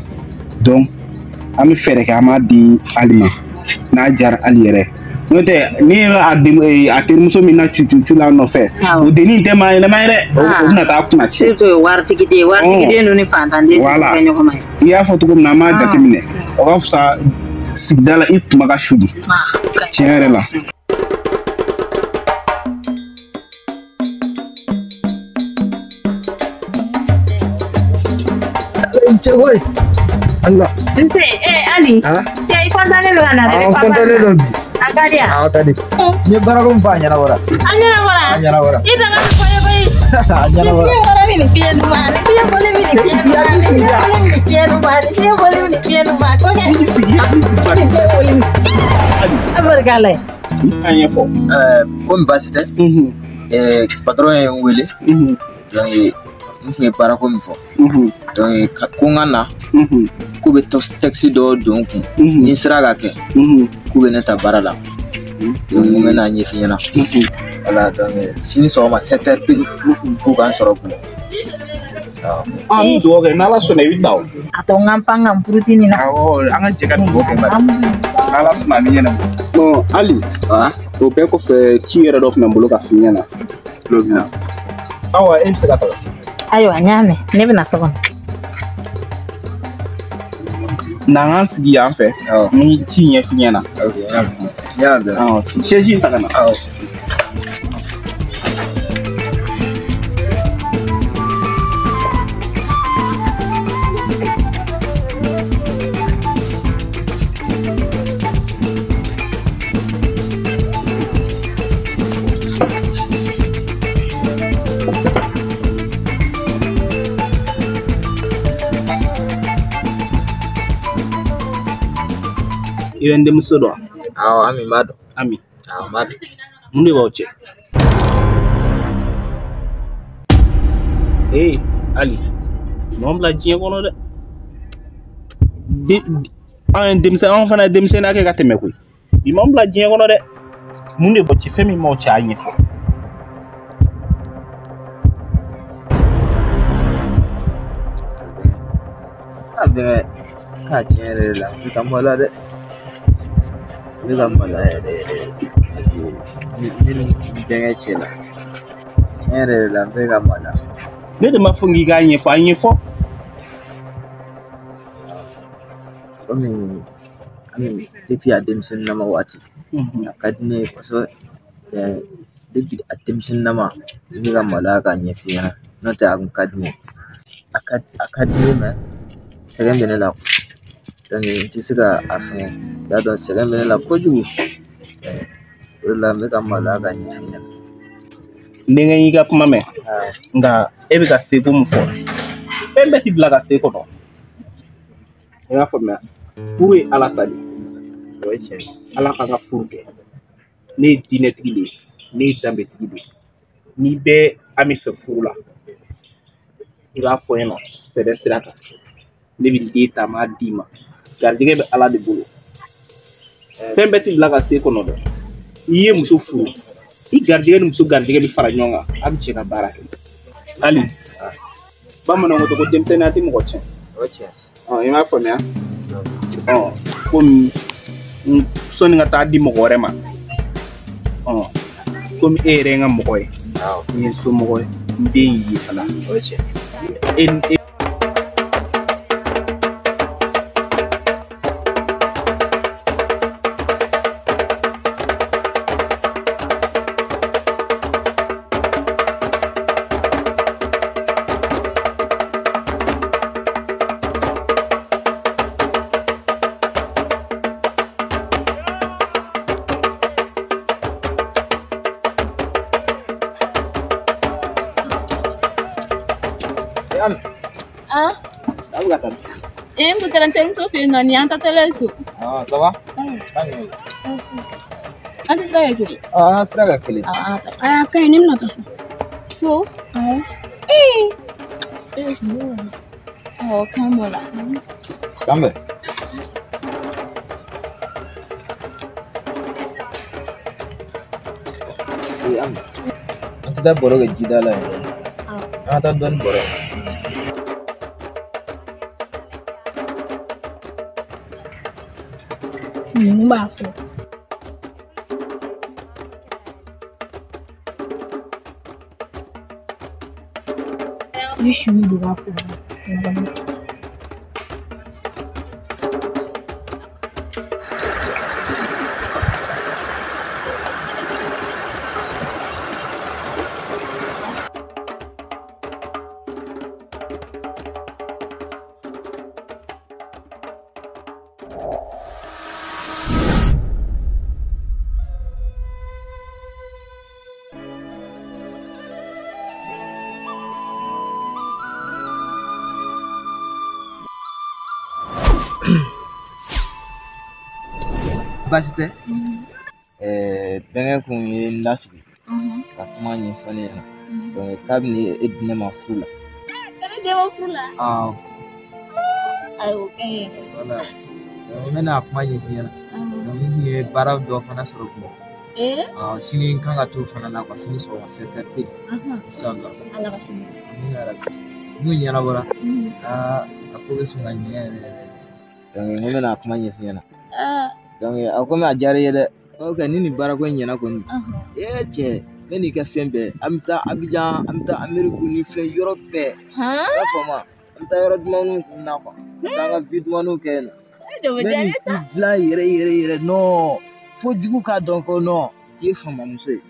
Donc, an bɛ fɛɛrɛ kɛ an b'a di Ali ma. N'a diyara Ali yɛrɛ. N'o tɛ ne a den a terimuso min na cucucu la nɔfɛ, o dennin tɛ maa ɲɛnama ye dɛ. O bɛna taa kunna tiɲɛ. Surtout waritigiden, waritigiden ninnu ni fantanden tɛ kɛ ɲɔgɔn ma ye. I y'a fɔ cogo min na, an b'a jateminɛ. O ka fisa sigida la i kuma ka su de. Tiɲɛ yɛrɛ la. Cɛ koyi. Allah. Nse, Ali. Cɛ, i kɔntannen don ka na dɛ. Awɔ, n kɔntannen don bi. A ka di yan. Awɔ, ka di. N ye baarako min fɔ a ɲɛnabɔra. A ɲɛnabɔra? A ɲɛnabɔra. I tɛ ka nin fɔ n ye koyi. A ɲɛnabɔra. Ni fiɲɛ bɔra min ni fiɲɛ duman, ni fiɲɛ bɔlen min ni fiɲɛ duman, ni fiɲɛ bɔlen min ni fiɲɛ duman, ni fiɲɛ bɔlen min ni fiɲɛ duman. Ko kɛ. I sigi, i sigi. Ni fiɲɛ bɔlen min. A barika la ye. A ɲɛfɔ. Komi baasi tɛ. Patron ye n wele. Donc n tun ye baarako min fɔ. Donc ko n ka na. K'u bɛ taxi dɔw don n kun. Ni n sera ka kɛ. K'u bɛ ne ta baara la. Donc n bɛna ɲɛf'i ɲɛna. Voilà, donc sini sɔgɔma 7 heures pile k'u k'an sɔrɔ kun. An bɛ dugawu kɛ n'Ala sɔnna i bɛ taa o. A to n ka n pan ka n puruti nin na. Awɔ, an ka jɛ ka dugawu kɛ bari. N'Ala sɔnna a bɛ ɲɛnabɔ. Bon, Ali. O bɛɛ kɔfɛ ci yɛrɛ dɔ tun bɛ n bolo ka f'i ɲɛna. Tulo b'i la. Awa, e bɛ se ka taga. Ayiwa, n y'a mɛn. Ne bɛna so kɔnɔ. Na n k'an sigi yan fɛ. N bɛ ci ɲɛf'i ɲɛna. Ok, n y'a mɛn. Awɔ, chaise in ta ka na. Awɔ. I bɛ n denmuso dɔn wa? Awɔ, Ami n b'a dɔn. Ami. Awɔ, n b'a dɔn. Mun de b'aw cɛ? Ee, Ali, ɲɔgɔn bila diɲɛ kɔnɔ dɛ. An ye denmisɛn, anw fana ye denmisɛnninya kɛ ka tɛmɛ koyi. Bi m'anw bila diɲɛ kɔnɔ dɛ. Mun de b'aw cɛ? Fɛn min b'aw cɛ a ɲɛfɔ. A bɛɛ a tiɲɛ yɛrɛ de la, n bɛ ka maloya dɛ. Ne ka maloya yɛrɛ yɛrɛ parce que ne ni n bɛnkɛ cɛ la. Tiɲɛ yɛrɛ de la, n bɛ ka maloya. Ne de ma fɔ k'i k'a ɲɛfɔ, a ɲɛfɔ. Komi Ami depuis a denmisɛnninnama waati a ka di ne ye kosɛbɛ. Depuis a denmisɛnninnama n bɛ ka maloya k'a ɲɛf'i ɲɛna, n'o tɛ a kun ka di ne ye. A ka di ne ye sɛgɛn bɛ ne la. Donc n tɛ se ka a fɛngɛ, i b'a dɔn sɛgɛn bɛ ne la kojugu. O de la n bɛ ka maloya k'a ɲɛf'i ɲɛna. N denkɛ y'i ka kuma mɛn, nka e bɛ ka seko min fɔ, fɛn bɛɛ ti bila ka se kɔnɔ. I y'a faamuya, furu ye Ala ta de ye. O ye tiɲɛ ye. Ala k'an ka furu kɛ. Ne ye diinɛtigi de ye, ne ye danbetigi de ye. N'i bɛ Ami fɛ furu la, i b'a fɔ n ɲɛna sɛbɛ sira kan. Ne bɛ n den ta n b'a d'i ma. Garijɛgɛ bɛ Ala de bolo. Fɛn bɛɛ ti bila ka se kɔnɔ dɛ. N'i ye muso furu, i garijɛgɛ ni muso garijɛgɛ bɛ fara ɲɔgɔn kan, a bɛ jɛ ka baara kɛ. Hali bamananw ko denmisɛnninya tɛ mɔgɔ tiɲɛ. O ye tiɲɛ. I m'a faamuya? Komi sɔnni ka taa di mɔgɔ wɛrɛ ma, komi e yɛrɛ ye n ka mɔgɔ ye, n ye somɔgɔ ye, n den y'i ye fana. O ye tiɲɛ. E N taara n terimuso fɛ yen nɔ, nin y'an taatɔla ye so. Ah, ça va? An tɛ sira kɛ kelen. Ah, an sira kɛ kelen. Ayi, a ka ɲi, ne bɛna taa so. So? Awɔ. Ee! Awɔ, kan b'o la. Kan bɛn. Ee Ami, an tɛ taa baro kɛ jida la yen. An ka taa dɔɔnin baro. Ninnu b'a fɔ. Ni siw don ka fɔ ɲɔgɔn na. Baasi tɛ. Bɛnkɛ kun ye n lasigi ka kuma ɲɛfɔ ne ɲɛna. Donc k'a bɛ e di ne ma furu la. E bɛ den ma furu la? Awɔ. Ayi, o ka ɲi. Voilà. Donc n bɛna a kuma ɲɛf'i ɲɛna. Donc n kun ye baara dɔ fana sɔrɔ kun. Awɔ, sini n kan ka t'o fana na quoi, sini sɔgɔma 7h pile. Inchallah. Ala ka sini. Amina yarabi. N'o ɲɛnabɔra, aa a ko bɛ sɔn ka ɲɛ yɛrɛ yɛrɛ. Donc n ko n bɛna a kuma ɲɛf'i ɲɛna. Donc a komi a diyara i ye dɛ. Ok, ni nin baarako in ɲɛna kɔni, ee cɛ, ne n'i ka fɛn bɛɛ, an bɛ taa Abidjan, an bɛ taa Amérique ni fɛn yɔrɔ bɛɛ. I y'a faamu wa? An bɛ taa yɔrɔ dumanniw na quoi, ka taa an ka vie dumanniw kɛ yen nɔ. N bɛ nin dilan yɛrɛ yɛrɛ yɛrɛ non, fo jugu k'a dɔn ko non, k'i ye faamamuso ye.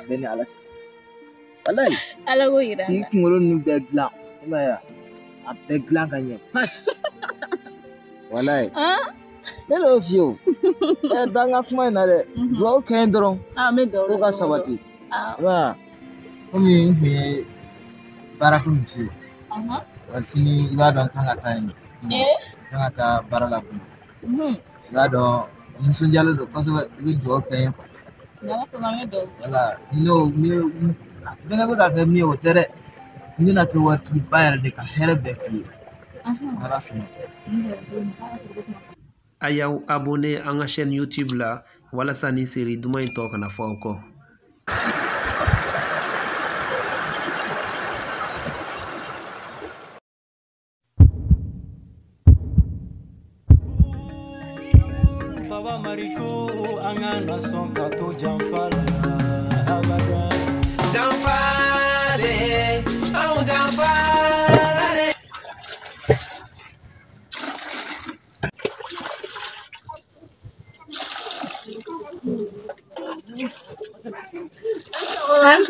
Bɛɛ ni Ala cɛ. Walayi. Ala k'o yira n na. K'i kunkolo ninnu bɛɛ dilan, i m'a ye wa? A bɛɛ dilan ka ɲɛ pasi. Walayi. Ne de y'o f'i ye o. Ɛ da n ka kuma in na dɛ. Duwawu kɛ n dɔrɔn. Ko ka sabati. I m'a ye wa? Komi n kun ye baarako min f'i ye. Wa sini i b'a dɔn n kan ka taa yen nɔ. N kan ka taa baara la kun. I b'a dɔn n nisɔndiyalen don kosɛbɛ, i bɛ duwawu kɛ n ye quoi. Wala n'o ni bɛɛ bɛ ka kɛ min ye o tɛ dɛ. N bɛna kɛ waritigiba yɛrɛ de ka hɛrɛ bɛɛ k'i ye. Ala sɔnna. A y'aw abonné an ka chaîne YouTube la walasa ni série duman in tɔ kana fɔ aw kɔ. Baba Mariko an ka na sɔn ka to janfa la abada. Janfa de, anw janfa de.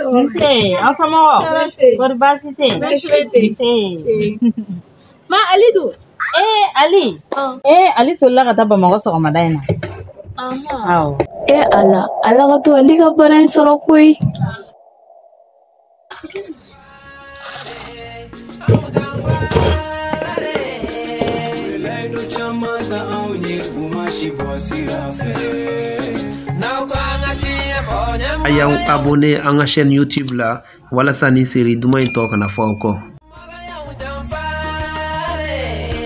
Nse, aw somɔgɔw? Kɔri baasi tɛ yen? Baasi foyi tɛ yen. Nse. Ma Ali dun? Ee Ali. Ee Ali solila ka taa Bamakɔ sɔgɔmada in na. Awɔ. E Ala, Ala ka to Ali ka baara in sɔrɔ koyi. Layidu caman ta anw ye u ma si bɔ sira fɛ. A y'aw abonné an ka chaîne YouTube la walasa ni série duman in tɔ kana fɔ aw kɔ.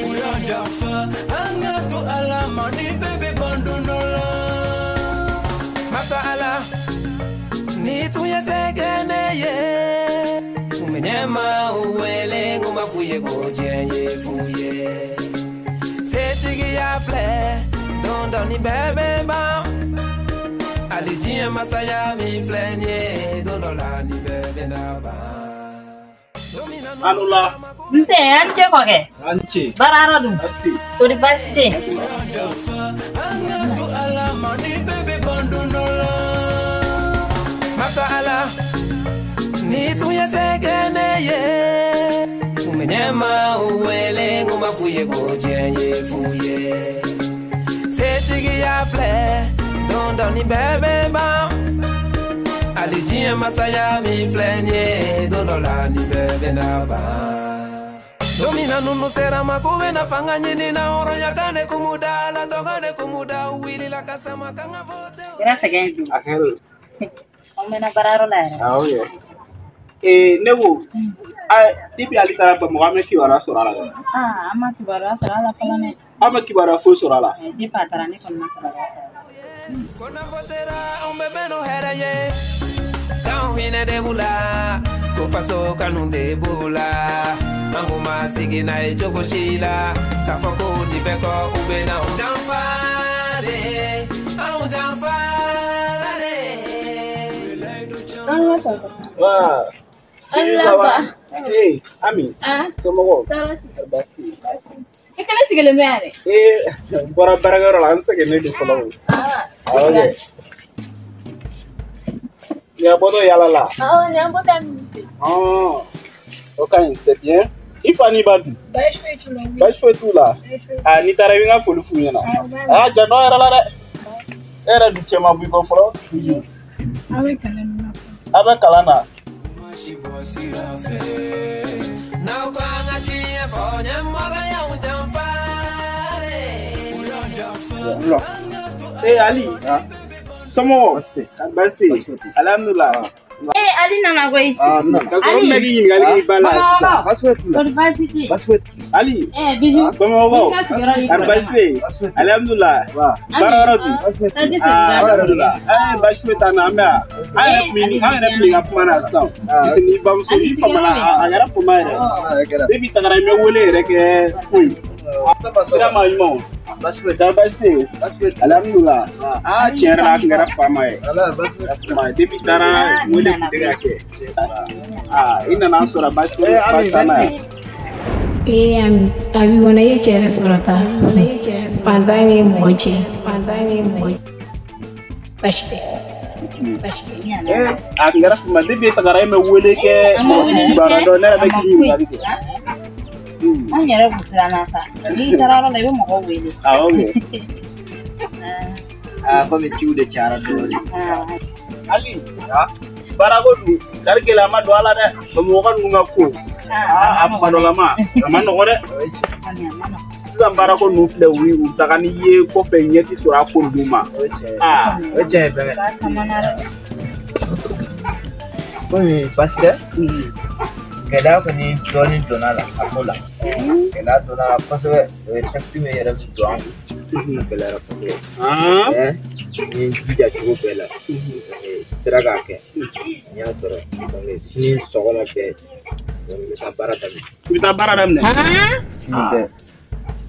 U y'an janfa, an ka to Ala ma ni bɛɛ bɛ ban don dɔ la. Masa Ala, ni tun ye se kɛ ne ye, kun bɛ ɲɛma wele n kun b'a f'u ye ko diɲɛ ye fu ye. Setigiya filɛ, don dɔ ni bɛɛ bɛ ban. Hali diɲɛ masaya min filɛ nin ye, don dɔ la ni bɛɛ bɛna ban. Alula. Nse, an ce kɔkɛ. An ce. Baara yɔrɔ dun? Kɔri baasi tɛ yen? U y'an janfa, an ka to Ala ma ni bɛɛ bɛ ban don dɔ la. Masa Ala, ni tun ye se kɛ ne ye, kun bɛ ɲɛma wele n kun b'a f'u ye ko diɲɛ ye fu ye. Setigiya filɛ, don dɔ ni bɛɛ bɛ ban. Hali diɲɛ masaya min filɛ nin ye, don dɔ la ni bɛɛ bɛna ban. Don min na ninnu sera ma k'u bɛna fanga ɲini na, hɔrɔnya kan de kun b'u da la, tɔgɔ de kun b'u da, u wulila ka sama k'an ka voter. Kɛra sɛgɛn ye bi. A kɛra. An mɛnna baarayɔrɔ la yɛrɛ. Awɔ yɛ. Ee ne ko, a depuis Ali taara Bamakɔ an bɛ kibaruya sɔrɔ a la dɛ. Aa, an ma kibaruya sɔrɔ a la fɔlɔ dɛ. An ma kibaruya foyi sɔrɔ a la. Depuis a taara ne kɔni ma kibaruya sɔrɔ a la. Ko n'an votera anw bɛ bɛn n'o hɛrɛ ye, k'anw hinɛ de b'u la, ko faso kanu de b'u la. An kun ma sigi n'a ye cogo si la, k'a fɔ ko nin bɛɛ kɔ u bɛ n'anw janfa de, anw janfa de. An ka tɔntɔn. Wa. Ala ba. Ee Ami. Ah. Somɔgɔw? Tɔɔrɔ tɛ. Baasi tɛ yen. I kɛnɛ sigilen bɛ yan dɛ. Ee n bɔra baarakɛyɔrɔ la, n sɛgɛnnen don fɔlɔ o. Awɔ kɛ. Nin y'a bɔtɔ yaala la. Awɔ, nin y'an bɔtɔ ye min fɛ. Ɔn, o ka ɲi, c'est bien. I fa n'i ba dun? Baasi foyi t'u la. Baasi foyi t'u la. Aa n'i taara i bɛ n ka foli f'u ɲɛna. Aa janto a yɛrɛ la dɛ. E yɛrɛ dun cɛ ma bɔ i kɔ fɔlɔ. Aw bɛ kalan min na. Aw bɛ kalan na. U ma si bɔ sira fɛ. N'aw ko an ka tiɲɛ fɔ, ɲɛmɔgɔ y'anw janfa de. U y'an janfa, an ka to Ee Ali. Somɔgɔw? Baasi tɛ yen. Alhamdulilah. Ee Ali nana koyi. Ka sɔrɔ n bɛ k'i ɲininkali k'i ba la sisan. Baasi foyi t'u la. Kɔri baasi tɛ yen? Baasi foyi t'u la. Ali. Ee Bijou. Bamakɔkaw. I ka sigiyɔrɔ y'i Kari kɔrɔkɛ baasi ma. tɛ yen. Alhamdulilah. Baara yɔrɔ dun? Baasi foyi t'u la. Taa di Aa segin alhamdulilah. Ee baasi foyi t'an na, an bɛ yan. An yɛrɛ tun bɛ ka kuma na sisan. N'i bamuso n'i famana a kɛra fama yɛrɛ. Depuis tagara i ma wele yɛrɛ kɛ foyi. Sira ma ɲuman o. Baasi foyi t'u Kari baasi tɛ yen. la. Baasi foyi t'u la. Alhamdulilah. Aa tiɲɛ yɛrɛ la a tun kɛra faama ye. Ala baasi foyi t'u la. Faama ye. Depuis taara wele tun tɛ ka kɛ. Aa i nana an sɔrɔ baasi foyi Eh, Ami, baasi t'an na merci. yan. Ee Ami, a b'i kɔnɔ i ye cɛ yɛrɛ sɔrɔ ta. Fantan ye mɔgɔ cɛ. Fantan ye mɔgɔ cɛ. Baasi tɛ. Baasi tɛ. Ee a tun kɛra faama ye. Depuis e tagara e ma wele kɛ A ma mɔgɔ wele k'i kibaruya kɛ, dɔn ne yɛrɛ a bɛ ma k'i foyi. ɲininkali kɛ. Anw yɛrɛ kun siranna sa. N'i taara yɔrɔ la i bɛ mɔgɔw wele. Awɔ kɛ. Aa komi ciw de cayara dɔɔnin. Ali. Baarako dun kari gɛlɛya ma don a la dɛ. Bamakɔ ninnu ka ko. Aa a kuma dɔ la ma a ma nɔgɔ dɛ. Sisan baarako ninnu filɛ u u taga n'i ye kɔfɛ ɲɛ ti sɔrɔ a ko ninnu ma. O ye tiɲɛ ye. Aa O ye tiɲɛ ye bɛnkɛ. Komi baasi tɛ. Gɛlɛya kɔni dɔɔnin donna a la a ko la. Gɛlɛya donna a la kosɛbɛ. O ye takisi min yɛrɛ bɛ don an kun. A gɛlɛyara kosɛbɛ. Mais n ye n jija cogo bɛɛ la. N sera k'a kɛ. N y'a sɔrɔ. Donc sini sɔgɔma bɛɛ donc n bɛ taa baara daminɛ. I bɛ taa baara daminɛ. Sini bɛɛ.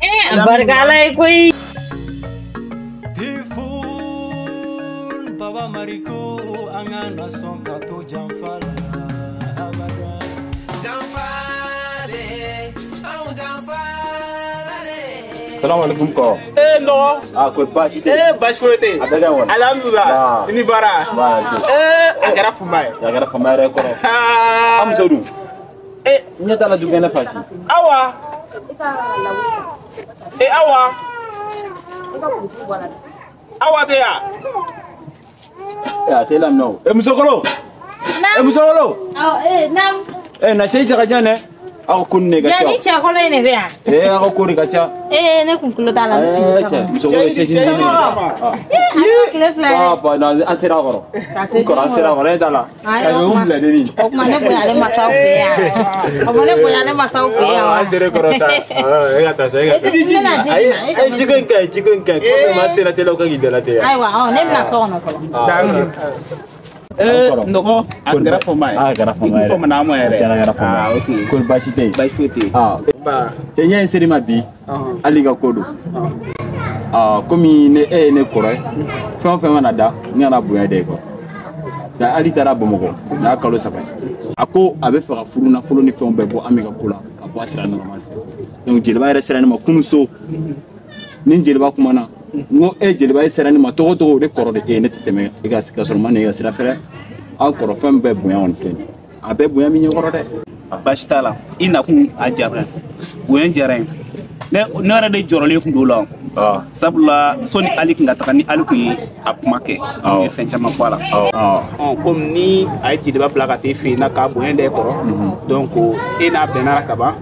Ee a barika Ala ye koyi. Tifun, Baba Mariko, an ka na sɔn ka to janfa la abada. Janfa de, anw janfa de. Salam alaikum ko. Eh non. Ah ko baasi tɛ. Eh baasi foyi tɛ. A bɛɛ ka ɲi kɔni. Alhamdulilah. I ni baara. Eh a kɛra fama ye. A kɛra fama yɛrɛ kɔrɔ. An muso dun. Eh ɲɛ t'a la dukɛnɛ fa si. Awa. Eh Awa. Awa tɛ yan. Eh a tɛ laminɛ o. Eh musokɔrɔ. Eh musokɔrɔ. Awɔ eh naamu. Eh na se ka jan dɛ. Aw ko ne ka ca. Ni cɛkɔrɔ in de bɛ yan. Eh aw ko de ka ca. Eh ne kun tulo t'a la. Eh cɛ musokɔrɔ ye sɛsi ni ne. Eh tile fila ye. Ah ba na an sera a kɔrɔ. Kɔrɔ an sera a kɔrɔ e t'a la. Ka y'o bila ne ni. O tuma ne bonyalen masaw fɛ yan. O tuma ne bonyalen masaw fɛ yan. An sera kɔrɔ sa. E ka taa sa e ka taa. Ayi ayi jiko in ka ɲi jiko in ka ɲi. Kɔfɛ maa sera teliya o kan k'i dala teliya. Ayiwa ne bɛna so kɔnɔ fɔlɔ. Eh nɔgɔ a kɛra fama ye. A kɛra fama ye. I kun famana an ma yɛrɛ. A kɛra fama ye. Ah ok. Ko baasi tɛ yen. Baasi foyi tɛ yen. Ah cɛ ɲɛ in ser'i ma bi. Hali i ka ko don. Ah komi ne e ye ne kɔrɔ ye. Fɛn o fɛn mana da n kana bonya da i kɔ. Nka hali taara Bamakɔ nin y'a kalo 3 ye. A ko a bɛ fɛ ka furu nafolo ni fɛnw bɛɛ bɔ Ami ka ko la ka bɔ a sira normal fɛ. Donc jeliba yɛrɛ sera ne ma kunun so. Ni jeliba kumana. N ko e jeliba e sera ne ma togo togo o de kɔrɔ de e ne tɛ tɛmɛ e ka sɔrɔ ma na e ka sira fɛ dɛ. Aw kɔrɔ fɛn bɛɛ bonya kɔni filɛ nin ye a bɛɛ bonya min ɲɛkɔrɔ dɛ. Baasi t'a la i nakun a diyara n ye bonya diyara n ye ne yɛrɛ de jɔrɔlen kun don o la sabula sɔni Ali kun ka taga ni Ali kun ye a kuma kɛ a ye fɛn caman fɔ a la. Komi ni a ye jeliba bila ka taa e fɛ yen na k'a bonya da e kɔrɔ donc e n'a bɛnna la ka ban.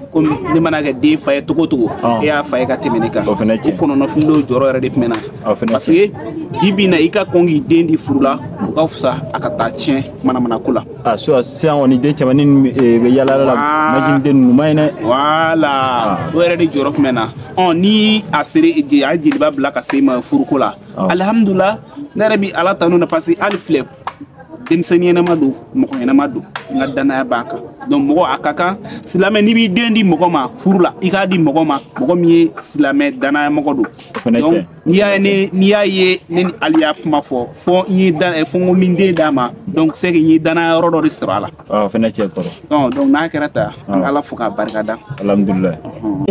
Komi ne mana kɛ den fa ye togo togo e y'a fa ye ka tɛmɛ ne kan o kɔnɔnafili dɔw jɔyɔrɔ yɛrɛ de tun bɛ na parce que bi bi in na i ka kɔn k'i den di furu la o ka fisa a ka taa tiɲɛ manamana ko la. A so sisan kɔni den cɛmannin bɛ yaala la majin den ninnu ma ɲi dɛ. Voilà o yɛrɛ de jɔyɔrɔ tun bɛ na ni a sera a ye jeliba bila ka se i ma furuko la alihamudulila ne yɛrɛ bi Ala tanu na parce que hali filɛ denmisɛnnin ɲɛnama don mɔgɔ ɲɛnama don n ka danaya b'a kan donc mɔgɔ a ka kan silamɛ n'i b'i den di mɔgɔ ma furu la i k'a di mɔgɔ ma mɔgɔ min ye silamɛ danaya mɔgɔ don donc n'i y'a ye ne ni Ali y'a kuma fɔ fo n ye fo n ko min den d'a ma donc c'est que n ye danaya yɔrɔ dɔ de sɔrɔ a la. O fana cɛ kɔrɔ. Donc n'a kɛra tan an ka Ala fo k'a barika da. Alhamdulilayi.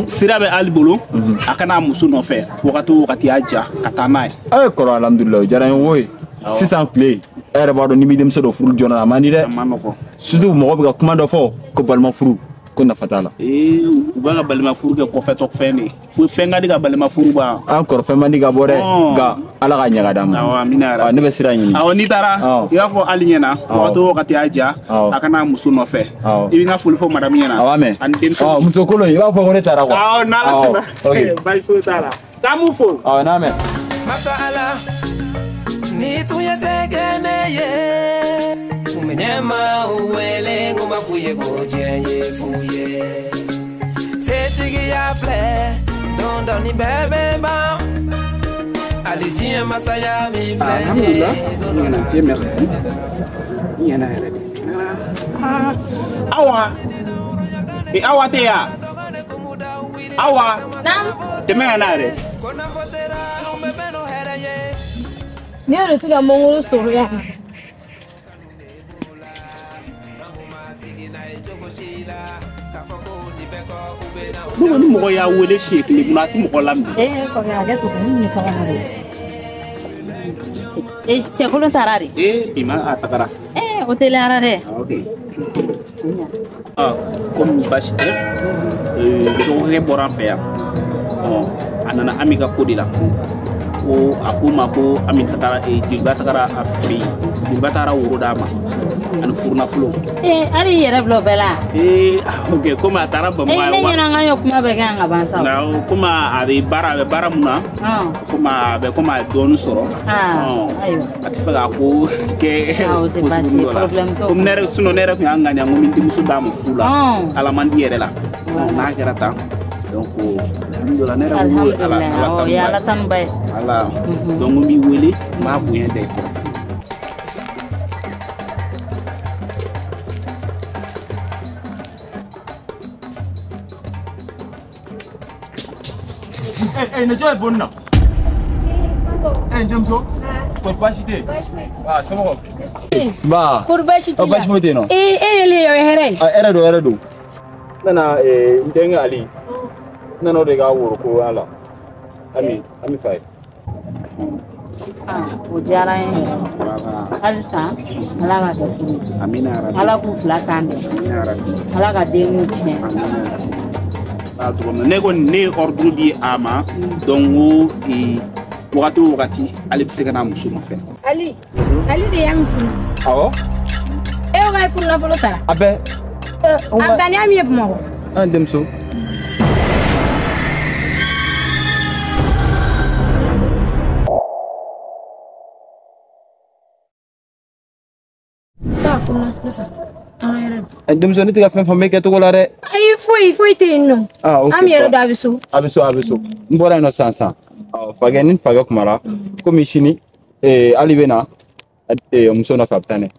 Sira bɛ Ali bolo a kana a muso nɔfɛ wagati o wagati y'a ja ka taa n'a ye. Ee kɔrɔ alhamdulilayi o diyara n ye koyi. Sisan tile e yɛrɛ b'a dɔn n'i m'i denmuso dɔ furu joona a man di dɛ. A man nɔgɔn. Surtout mɔgɔ bɛ ka kuma dɔ fɔ ko balima furu ko nafa t'a la. Ee u b'a ka balima furu kɛ kɔfɛtɔ fɛn de ye fɛn ka di ka balima furu ban. An kɔrɔ fɛn man di ka bɔ dɛ nka Ala ka ɲɛ ka d'an ma. Awɔ amina yarabi. Ne bɛ sira ɲini. Awɔ n'i taara i b'a fɔ Ali ɲɛna wagati o wagati y'a ja a kana muso nɔfɛ. I bɛ n ka foli fɔ madame ɲɛna. Awɔ mɛ. Ani denmisɛnw. Muso kolon i b'a fɔ ko ne taara quoi. Awɔ n'Ala sɔnna. Baasi foyi t'a la. K'an b'u fo. Awɔ n'a mɛn. Masa Ala. Ni tun ye se kɛ ne ye kun bɛ ɲɛma wele n ko ma f'u ye ko diɲɛ ye fu ye setigiya filɛ don dɔ ni bɛɛ bɛ ban hali diɲɛ masaya min filɛ nin ye. Alhamdulilah Dieu merci n ɲɛna yɛrɛ de. Awa Awa tɛ yan Awa tɛmɛ ka na yɛrɛ. Ne yɛrɛ tɛ ka mangoro sɔrɔ yan. Ne kɔni mɔgɔ y'a wele siɲɛ kelen mun na a tɛ mɔgɔ laminɛ. Ee kɔrɔ a kɛ to ne ni so kɔnɔ de. Ee cɛkolon taara de. Ee bi ma a tagara. Ee o teliyara dɛ. Ok. Komi baasi tɛ dɔgɔkɛ bɔra an fɛ yan a nana Ami ka ko de la. Ko a ko ma ko Ami tagara jeliba tagara a fɛ yen jeliba taara woro d'a ma ani furunafolo. Ee hali i yɛrɛ bila o bɛɛ la. Ee ok komi a taara Bamakɔ. Ee ne ɲɛna n k'an ye kuma bɛɛ kɛ yan ka ban sa. Awɔ komi a bɛ baara mun na. Komi a bɛ komi a ye dɔɔnin sɔrɔ. Ayiwa. A tɛ fɛ k'a ko kɛ. O tɛ baasi ye problème t'o la. Komi ne yɛrɛ sinon ne yɛrɛ tun y'a ŋaniya n ko n bɛ n denmuso d'a ma furu la. Ala man di yɛrɛ la. N'a kɛra tan. Donc alhamdulilah ne yɛrɛ ko Alhamdulilah o ye Ala tanuba ye. Ala donc n b'i wele n b'a bonya da i kɔrɔ. Eh ne jɔ ye bonni na. Eh n denmuso. Kɔri baasi tɛ yen. Ah somɔgɔw. Nba. Kɔri baasi t'i la. Baasi foyi tɛ yen nɔ. Ee e yɛlɛ o ye hɛrɛ ye. Ah hɛrɛ don hɛrɛ don. N nana n denkɛ Ali. N nana o de ka woro ko la. Ami fa ye. O diyara n ye yɛrɛ. Halisa Ala ka kɛ furu ye. Amina yarabi. Ala k'u fila kan bɛn. Amina yarabi. Ala ka denw tiɲɛ. Ne kɔni ne ye ordre di a ma donc n ko wagati o wagati ale bɛ se ka na muso nɔfɛ. Ali de y'a min furu. Awɔ. E ko k'a ye furu nafolo sara. A bɛɛ. A bɛ taa ni Ami ye Bamakɔ. An denmuso. Denmuso ne tɛ ka fɛn faamu e kɛcogo la dɛ. Ayi foyi tɛ yen nɔ. Ah ok. Ami yɛrɛ don a bɛ so. A bɛ so. N bɔra yen nɔ sisan. Fakɛ ni fakɛ kumara komi sini Ali bɛ na muso nɔfɛ a bɛ taa n'a ye.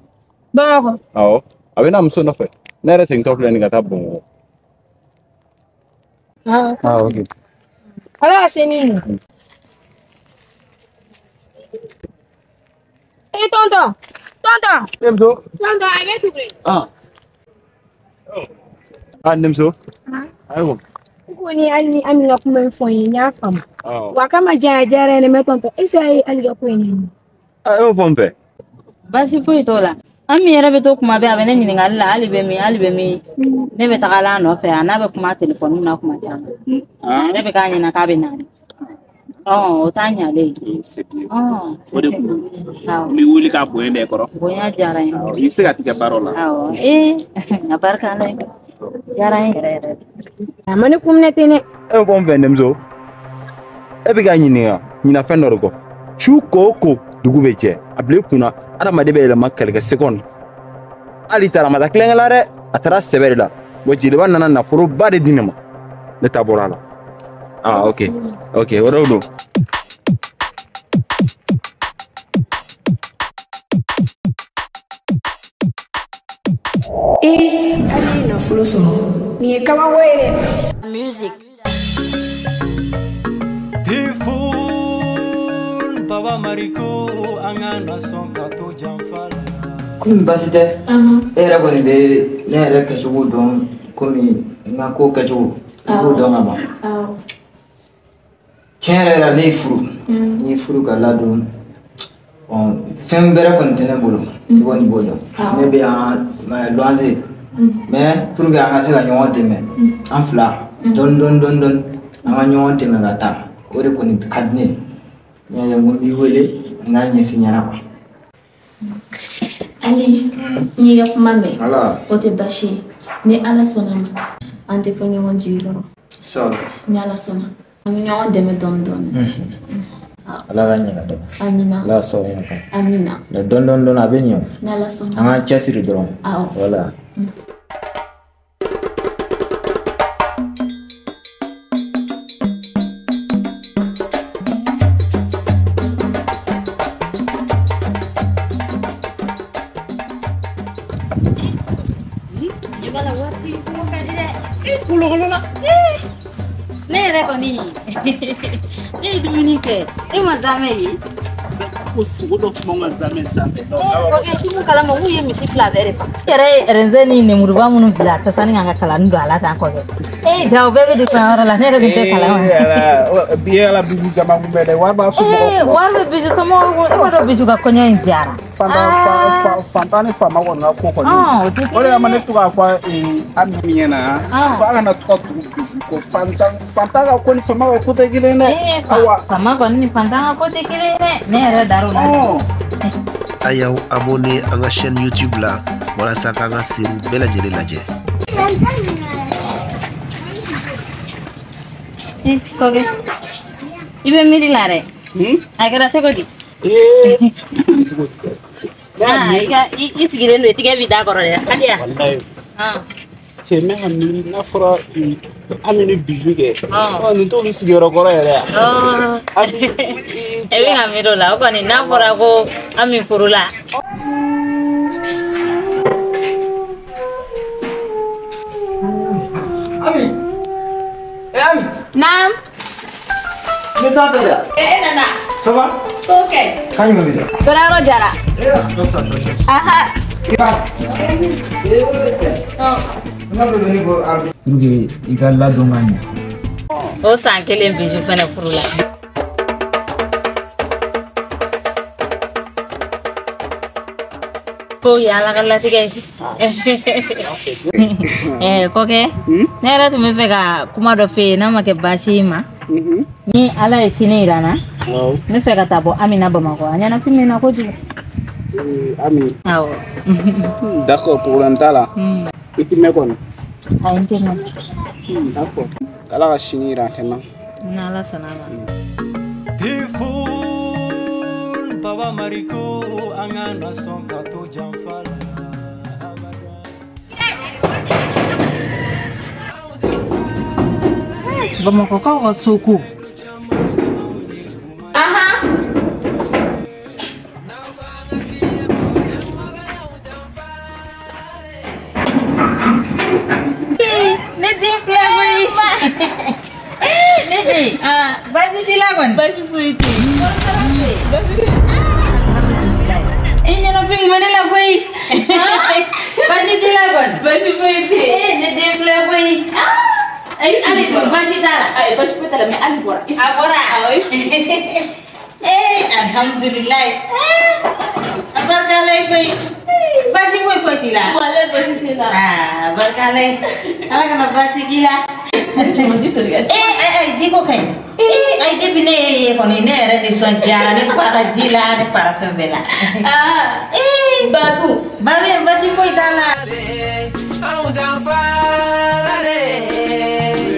Bamakɔ. Awɔ a bɛ na muso nɔfɛ ne yɛrɛ segintɔ filɛ nin ka taa Bamakɔ. Ah ok. Ala ka se ni nin. Eh tonton. Denmuso. Tonton a bɛ tugu. Ah denmuso. Ayiwa. I kɔni hali ni Ami ka kuma in fɔ n ye n y'a faamu. Wa kama diyara yɛrɛ mɛ tonton est ce que a ye Ali ka ko in ɲɛɲini. E y'o fɔ n fɛ. Baasi foyi t'o la. Ami yɛrɛ bɛ to kuma bɛɛ a bɛ ne ɲininkali la Ali bɛ min ne bɛ taga la a nɔfɛ a n'a bɛ kuma telefɔni na kuma caman. A yɛrɛ bɛ k'a ɲɛna k'a bɛ na. O t'a ɲalen ye. O de kun don. N b'i wele k'a bonya da i kɔrɔ. Bonya diyara n ye. I bɛ se ka tigɛ baaraw la. Awɔ a barika Ala ye. Diyara n ye yɛrɛ yɛrɛ. A ma ne kun minɛ ten dɛ. E bɛ bɔ n fɛ denmuso. E bɛ ka ɲininka ɲina fɛn dɔ de kɔ. Su ko o ko dugu bɛ jɛ a bila i kunna adamaden bɛ yɛlɛma kɛlɛkɛ seconde. Hali taara a ma taa tulonkɛ la dɛ a taara sɛbɛ de la. Wa jeliba nana nafoloba de di ne ma. Ne ta bɔra a la. Ah ok o de don. Ali ye nafolo sɔrɔ nin ye kabako ye dɛ. Music. Tifun Baba Mariko an ka na sɔn ka to janfa la. Komi baasi tɛ. E yɛrɛ kɔni bɛ ne yɛrɛ kɛcogo dɔn komi n ka ko kɛcogo i b'o dɔn ka ban. Tiɲɛ yɛrɛ la ne ye furu. N ye furu ka ladon. Fɛn bɛrɛ kɔni tɛ ne bolo i kɔni b'o dɔn. Ne bɛ yan luwanse. Mais pour que an ka se ka ɲɔgɔn dɛmɛ an fila dɔɔni dɔɔni dɔɔni dɔɔni an ka ɲɔgɔn dɛmɛ ka taa o de kɔni ka di ne ye. N y'a ye n ko n b'i wele n k'a ɲɛf'i ɲɛna quoi. Ali n y'i ka kuma mɛn. O tɛ baasi ye ni Ala sɔnna ma an tɛ fɔ ɲɔgɔn jigi kɔrɔ. Ni Ala sɔnna an bɛ ɲɔgɔn dɛmɛ dɔɔni dɔɔni. Ala ka ɲɛ ka dɛmɛ. Amina. Ala ka sababu ɲuman k'an ye. Amina. Mais dɔɔni dɔɔni dɔɔni a bɛ ɲɛ o. Ni Ala sɔnna. An k'an cɛsiri dɔrɔn. Awɔ. Voilà. Ne yɛrɛ kɔni ne ye dumuni kɛ e ma zamɛ ye. Ko sogo dɔ tun b'anw ka zamɛ sanfɛ. Kɔkɛ tumu kalama k'u ye misi fila bɛɛ de fa. E yɛrɛ ye ɛrɛnzɛn ni nemuruba minnu bila tasani kan ka kalani don a la tan kɔkɛ. Ja o bɛɛ bɛ di kɔɲɔyɔrɔ la ne yɛrɛ dun tɛ kalama. Bi ye ala Bijou jama kunbɛ dɛ wari b'a somɔgɔw kun. Wari bɛ Bijou somɔgɔw kun e b'a dɔn Bijou ka kɔɲɔ in diyara. Fantan ni faama kɔni ka ko kɔni. O de kama ne to k'a fɔ Ami ɲɛna ko a kana to ka tugu Bijou kɔ fantan ka ko ni faama ka ko tɛ kelen ye dɛ. Awa faama kɔni ni fantan ka ko tɛ kelen ye dɛ ne yɛrɛ dar'o la. A y'aw abonné an ka chaîne YouTube la walasa k'an ka série bɛɛ lajɛlen lajɛ. Kɔkɛ i bɛ miiri la dɛ. A kɛra cogo di? I sigilen don i tigɛ b'i da kɔrɔ dɛ. Hali yan. Cɛ ne ka miiri n'a fɔra Ami ni Bijou kɛ nin t'olu sigiyɔrɔ kɔrɔ yɛrɛ yan. E bɛ ka miiri o la o kɔni n'a fɔra ko Ami furula. Ami. Ami. Naam. Ne sanfɛ dɛ. E nana. Ça va? Ok. Kan jumɛn bɛ yen? Baarayɔrɔ diyara. Aha. I b'a. Pour que i ka ladon ka ɲɛ. O san kelen Bijou fɛnɛ furu la. Ko ye Ala ka latigɛ ye. Kɔkɛ, ne yɛrɛ tun bɛ fɛ ka kuma dɔ f'e ye n'a ma kɛ baasi ye ma. Ni Ala ye sini yira n na, n bɛ fɛ ka taa bɔ Amina Bamakɔ. A ɲɛnafin bɛ n na kojugu. Ami. Awɔ. D'accord, problème t'a la. I ti mɛn kɔni? Ayi, n tɛ mɛn. D'accord. K'Ala ka sini yira an na. N'Ala sɔnna a ma. Tifun Baba Mariko an ka na sɔn ka to janfa la. Bamakɔkaw ka so ko. Ne den filɛ koyi. Ne den. Baasi t'i la kɔni? Baasi foyi tɛ yen. I ɲɛnafin kun bɛ ne la koyi. Baasi t'i la kɔni? Baasi foyi tɛ yen. Ne den filɛ koyi. Ayi, hali baasi t'a la. Ayi, baasi foyi t'a la, mais hali bɔra. A bɔra? Awɔ. Alhamdulilayi. A barika Ala ye koyi. Baasi foyi foyi t'i la? Walayi baasi t'i la. Aa, barika Ala ye. Ala kana baasi k'i la. Ji soli ka ji ko ka ɲi. Ayi, depuis ne ye ye kɔni, ne yɛrɛ nisɔndiyara, ne fara ji la, ne fara fɛn bɛɛ la. Batu. Ba bɛ yen, baasi foyi t'a la. Anw janfa la dɛ.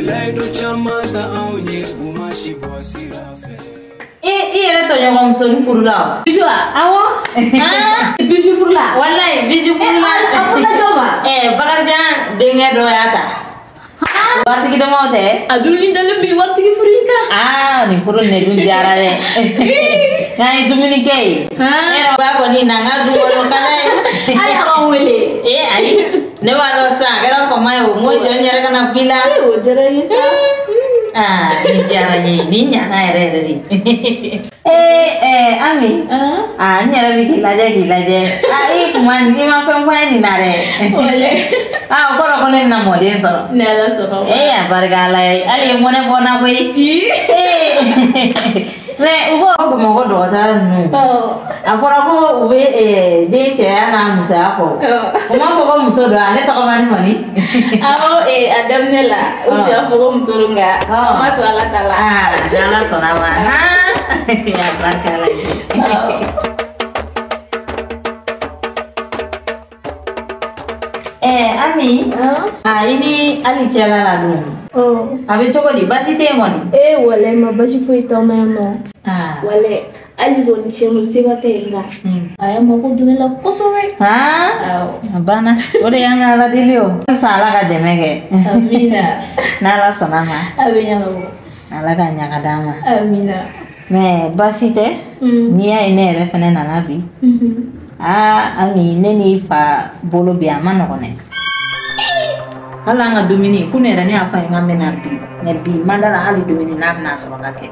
Layidu caman ta anw ye u ma si bɔ sira fɛ. I yɛrɛ tɔɲɔgɔn musonin furula o? Bijou wa? Awɔ. Bijou furula? Walayi, Bijou furula. A furula jɔn ma? Bakarijan denkɛ dɔ y'a ta. Waritigi damaw tɛ? A dumuni dalen bi waritigi furu in kan. Aa, nin furu nin de dun diyara dɛ. N'an ye dumuni kɛ yen. Ne yɛrɛ b'a kɔni na n ka du kɔnɔ ka d'a ye. Hali a b'an wele. Ayi, ne b'a dɔn sisan a kɛra fama ye o, n ko jɔn yɛrɛ ka na b'i la. O diyara n ye sa. Aa, nin diyara n ye, nin ɲana yɛrɛ yɛrɛ de. Ami. Aa, n yɛrɛ bɛ k'i lajɛ k'i lajɛ. Aa, i kuma i ma fɛn fɔ n ye nin na dɛ. Walayi. Aa, o kɔrɔ ko ne bɛna mɔden sɔrɔ. Ni Ala sɔnna ma. A barika Ala ye. Hali i ye mɔnɛ bɔ n na koyi. Mais u ko Bamakɔ dɔgɔtɔrɔ ninnu. A fɔra ko u bɛ den cɛya n'a musoya fɔ. U m'a fɔ ko muso don wa? Ne tɔgɔ man di kɔni. Awɔ, a daminɛ la u tun y'a fɔ ko muso don nka a ma to Ala ta la. Aa, ni Ala sɔnna ma. A barika Ala ye. Ami, i ni Ali cɛla la dun? A bɛ cogo di? Baasi tɛ yen kɔni? Walayi ma baasi foyi t'anw na yan nɔ. Walayi hali kɔni cɛ seba tɛ yen nka a y'a mako don ne la kosɛbɛ. A banna, o de y'an ka Ala deli o. Sisan Ala ka dɛmɛ kɛ. Amina. N'Ala sɔnna ma. A bɛ ɲɛnabɔ. Ala ka ɲa ka d'an ma. Amina. Mais baasi tɛ. N'i y'a ye ne yɛrɛ fɛnɛ nana bi. Aa, Ami, ne n'i fa bolo bi a ma nɔgɔn dɛ. Hali an ka dumuni, kunun yɛrɛ ne y'a fɔ a ye n k'an bɛna bi, mais bi n ma da la hali dumuni n'a bɛna sɔrɔ ka kɛ.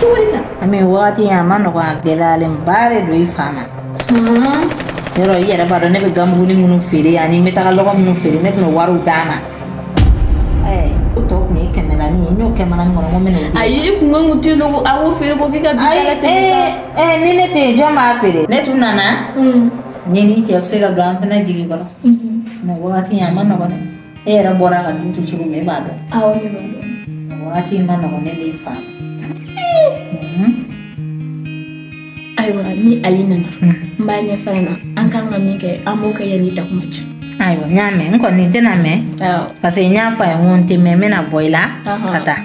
Cogo di tan? Ami, wagati in a ma nɔgɔn, a gɛlɛyalenba de don i fa ma. Yɔrɔ i yɛrɛ b'a dɔn ne bɛ ganbuguni minnu feere ani n bɛ taga lɔgɔ minnu feere, ne tun bɛ wariw d'a ma. O tɔ tun ye 400 ye, n y'o kɛ mana min kɔnɔ n ko n bɛ n'o di. Ayi, i kun kan k'u to yen nɔ ko a k'o feere ko k'i ka bi ta ka tɛmɛ sa. Ni ne tɛ yen jɔn b'a feere? Ne tun nana. N ye ni cɛ bɛ se ka don an fana jigi kɔrɔ. Sinon wagati in a ma nɔgɔn dɛ. E yɛrɛ bɔra ka du to cogo min e b'a dɔn. Awɔ, ne b'a dɔn. Wagati in ma nɔgɔn ne de fa. Ayiwa, ni Ali nana, n b'a ɲɛf'a ɲɛna an kan ka min kɛ, an b'o kɛ yanni i kuma cɛ. Ayiwa, n y'a mɛn, n kɔni tɛna mɛn. Parce que n y'a fɔ a ye n ko n tɛ mɛn, n bɛna bɔ i la ka taa.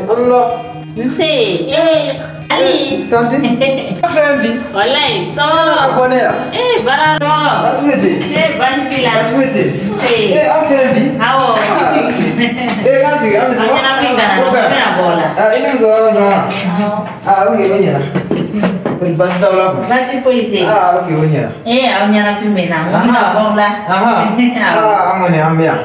Allah. Nse, Ali. Tanti. Fɛn bi. Walayi, somɔgɔw? A ko ne ya. Baara nɔgɔ. Baasi foyi tɛ yen. Baasi t'i la. Baasi foyi tɛ yen. Nse. An fɛn bi. Awɔ. K'an sigi, an bɛ se. An ɲɛnafin gana na, n bɛna bɔ o la. I ni muso ka ɲɔgɔn na. Ok, o ɲɛna. Kɔni baasi t'aw la kɔni? Baasi foyi tɛ yen. Ok, o ɲɛna. Aw ɲɛnafin bɛ n na, n bɛna bɔ o la. An kɔni an bɛ yan.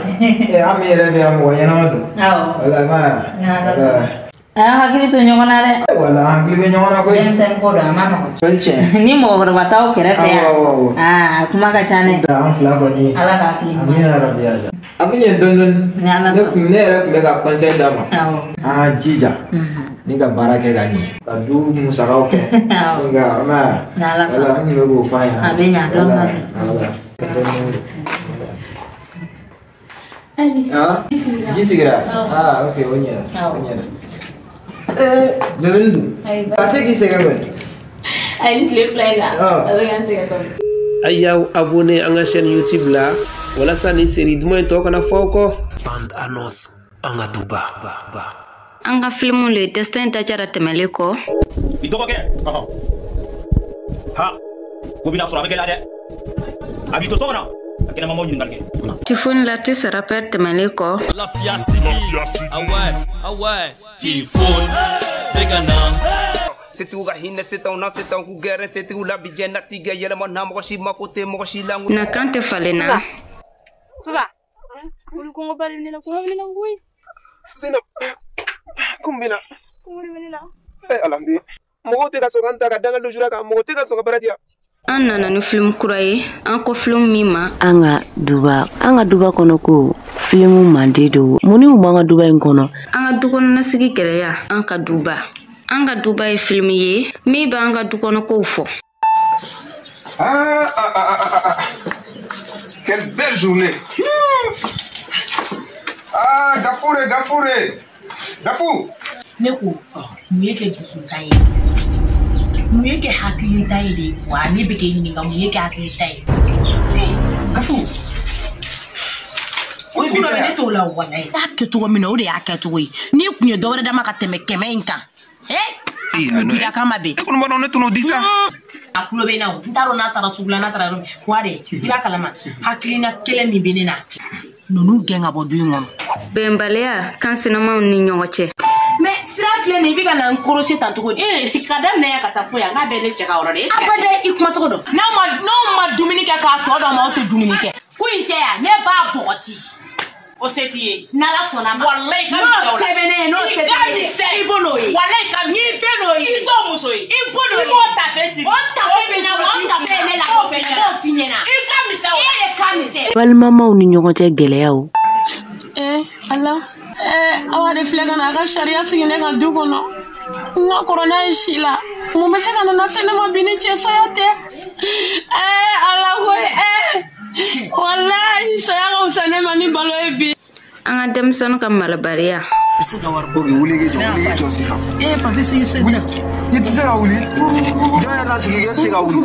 An min yɛrɛ bɛ yan, mɔgɔ ɲɛnama don. Awɔ. Wala, ma N'Ala sɔnna. A y'aw hakili to ɲɔgɔn na dɛ. Wala, an hakili bɛ ɲɔgɔn na koyi. Denmisɛnnin ko don, a ma nɔgɔn. O ye tiɲɛ. Ni mɔgɔkɔrɔba t'aw kɛrɛfɛ yan. Awɔ, awɔ. A kuma ka ca dɛ. An fila kɔni. Ala ka hakili ɲuman. Amina rabi ala. A bɛ ɲɛ dɔɔni dɔɔni. Ne yɛrɛ tun bɛ ka conseil d'a ma. An ka jija ni ka baara kɛ ka ɲɛ. Ka du musakaw kɛ. Nka an b'a ye. N'Ala sɔnna. N tun bɛ k'o f'a ɲɛna. A bɛ ɲɛ dɔɔni dɔɔni. Ji sigira. Ah, ok, o ɲɛna. O ɲɛna. Bébé dun. A tɛ k'i sɛgɛn kɔni. Ayi, ni tile 2 in na. A bɛ ka n sɛgɛn dɔɔni. A y'aw abonné an ka chaîne YouTube la walasa ni série duman in tɔ kana fɔ aw kɔ. Bande annonce an ka duba. An ka film le destin dajara tɛmɛlen kɔ. I dɔgɔkɛ. Ha, ko bɛna sɔrɔ a bɛ gɛlɛya dɛ. A b'i to so kɔnɔ. A kɛnɛmamɔgɔw ɲininkali kɛ. Tifoni l'artiste rappeur tɛmɛlen kɔ. Lafiya sigi. Awɛ, awɛ. Tifoni bɛ ka na. Setigiw ka hinɛ setanw na setanw k'u gɛrɛ setigiw la bi diɲɛnatigɛ yɛlɛma na mɔgɔ si mako tɛ mɔgɔ si la. Na kan tɛ falen na. Papa, wuli kɔngɔ ba de bɛ ne la, kɔngɔ bɛ ne la koyi. Zainab, ko mun bɛ na? Kɔngɔ de bɛ ne la. Alhamdulilayi. Mɔgɔw tɛ ka sɔn ka n ta ka da n ka lujura kan, mɔgɔ tɛ ka sɔn ka baara di yan. An nana ni film kura ye, an ko film min ma. An ka duba, an ka duba kɔnɔ ko film mandi don. Mun ni mun b'an ka duba in kɔnɔ? An ka du kɔnɔna sigi gɛlɛya, an ka duba. An ka duba ye film ye min b'an ka du kɔnɔ kow fɔ. Ah, ah, ah, ah, ah. Quelle belle journée. Ah, Gafoure, Gafoure. Gafou. Ne ko mun ye kɛ dusuta ye? Mun ye kɛ hakilita ye de? Wa ne bɛ k'e ɲininka mun ye kɛ hakilita ye? Gafou. O sugu dɔ bɛ ne t'o la o walayi. I y'a kɛ cogo min na o de y'a kɛcogo ye. N'i kun ye dɔ wɛrɛ d'a ma ka tɛmɛ 100 in kan. A kama bɛ. E kɔni b'a dɔn ne tun n'o di sa. A kulo bɛ n na o. N t'a dɔn n'a taara sugu la n'a taara yɔrɔ min. Wa de i b'a kalama hakilina kelen min bɛ ne na. Ninnu gɛn ka bɔ du in kɔnɔ. Bɛnbaliya kan sinamaw ni ɲɔgɔn cɛ. Mais sira filɛ nin ye i bɛ ka na n kɔrɔsi tan cogo di? Ka daminɛ yan ka taa fo yan k'a bɛɛ ne cɛ ka yɔrɔ de ye. Abada i kuma cogo dɔn. N'aw ma dumuni kɛ k'a tɔ d'aw ma aw tɛ dumuni kɛ. Ko in tɛ yan ne b'a bɔgɔti. O se t'i ye. N'Ala sɔnna ma. Walayi ka misɛn o la. N'o sɛbɛnnen ye n'o sɛbɛnnen ye. I b'o n'o ye. Walayi ka misɛn. N'i bɛ n'o ye. I t'o muso ye. I b'o n'o ye. I b'o tafe siri. O tafe bɛ na o tafe ye ne la. K'o f'i ɲɛna. K'o f'i ɲɛna. I ka misɛn o la. E de ka misɛn. Balimamaw ni ɲɔgɔn cɛ gɛlɛyaw. Ala. Awa de filɛ ka na a ka sariya sigi ne ka du kɔnɔ. N ka kɔrɔ n'a ye si la. Mun bɛ se ka na lase ne ma bi ni cɛ saya tɛ? Ala koyi walayi saya ka fisa ne ma ni balo ye bi. An ka denmisɛnninw ka malobaliya. I tɛ se ka wari bɔ. Wuli k'i jɔ, wuli k'i jɔ sisan. Papisi i sen Wuli. I tɛ se ka wuli. Jɔn yɛrɛ lasigi e tɛ se ka wuli.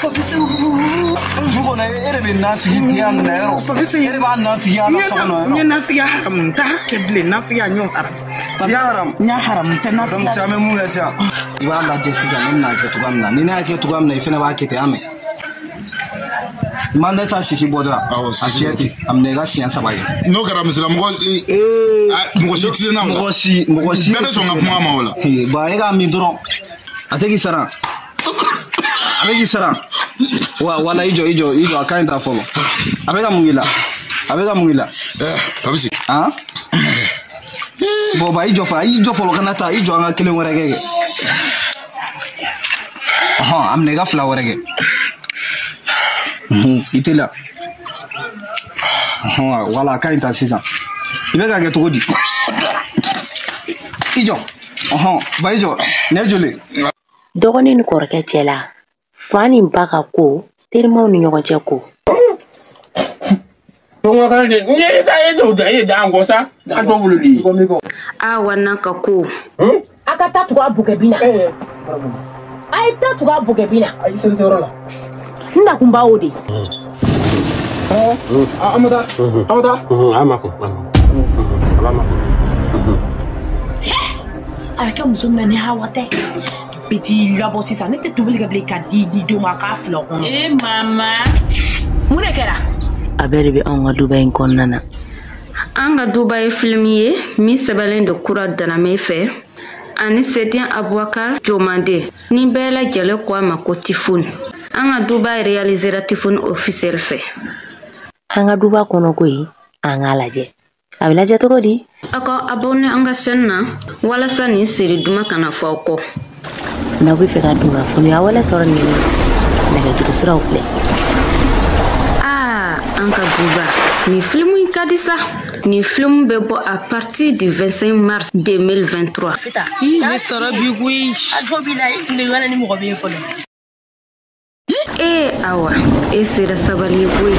Papisi. Du kɔnɔ e de bɛ nafigi di yan nɔ yɔrɔ. Papisi. E de b'a nafigiya la so kɔnɔ yɔrɔ. N ye nafigiya haramu n t'a kɛ bilen nafigiya n y'o haramu. I y'a haramu. N y'a haramu n tɛ nafigiya. Donc sisan an bɛ mun kɛ sisan? I b'a lajɛ sisan ne bɛna kɛ cogoya min na. Ni ne y'a kɛ cogoya min na i fana b'a kɛ ten an mɛn. Man ta sisi bɔ dɔrɔn. Awɔ, a sisi fiyɛ ten a minɛ i ka siɲɛ 3 kɛ. N'o kɛra misira mɔgɔ mɔgɔ si tɛ se n'a o la. Mɔgɔ si mɔgɔ si. Bɛɛ bɛ sɔn ka kuma a ma o la. Ba e k'a min dɔrɔn a tɛ k'i sara a bɛ k'i sara wa wala i jɔ i jɔ i jɔ a ka ɲi ta fɔlɔ a bɛ ka mun k'i la a bɛ ka mun k'i la. Papisi. Han. Bon ba i jɔ fa i jɔ fɔlɔ kana taa i jɔ an ka kelen wɛrɛ kɛ. Ɔhɔn a minɛ i ka 2 wɛrɛ kɛ. I teliya. Wala a ka ɲi ta sisan. I bɛ k'a kɛ cogo di? I jɔ. Ba i jɔ. Nin ye joli? Dɔgɔnin ni kɔrɔkɛ cɛ la, fa ni ba ka ko, terimaw ni ɲɔgɔn cɛ ko. Awa n'a ka ko. A ka taa tugu a bugɛ bin na. A ye taa tugu a bugɛ bin na. A y'i seli yɔrɔ la. N nakun b'a o de. An bɛ taa. An bɛ taa. An ma kun. A b'a ma kun. A bɛ kɛ muso min na ni hawa tɛ. Bɛ t'i labɔ sisan ne tɛ tobili kɛ bilen ka di di denw ma a k'a fila kɔnɔ. Mama. Mun de kɛra? A bɛɛ de bɛ anw ka duba in kɔnɔna na. An ka duba ye film ye min sɛbɛnlen don Kura Daname fɛ ani Sedin Abubakar Jomande ni bɛɛ lajɛlen ko a ma ko Tifoni. An ka duba réalisera Tifoni officiel fɛ. An ka duba kɔnɔ ko ye an k'a lajɛ. A bɛ lajɛ cogo di? Aw ka abonné an ka chaîne na walasa nin série duman kana fɔ aw kɔ. N'aw bɛ fɛ ka kunnafoniya wɛrɛ sɔrɔ nin nɛgɛjuru siraw filɛ. Aa, an ka duba. Nin filimu in ka di sa. Nin filimu bɛ bɔ à partir du 25 mars 2023. Fita. Ne sɔrɔ bi koyi. A jɔ b'i la, i kun bɛ wala ni mɔgɔ bɛ yen fɔlɔ. Ee Awa, e sera sabali ye koyi.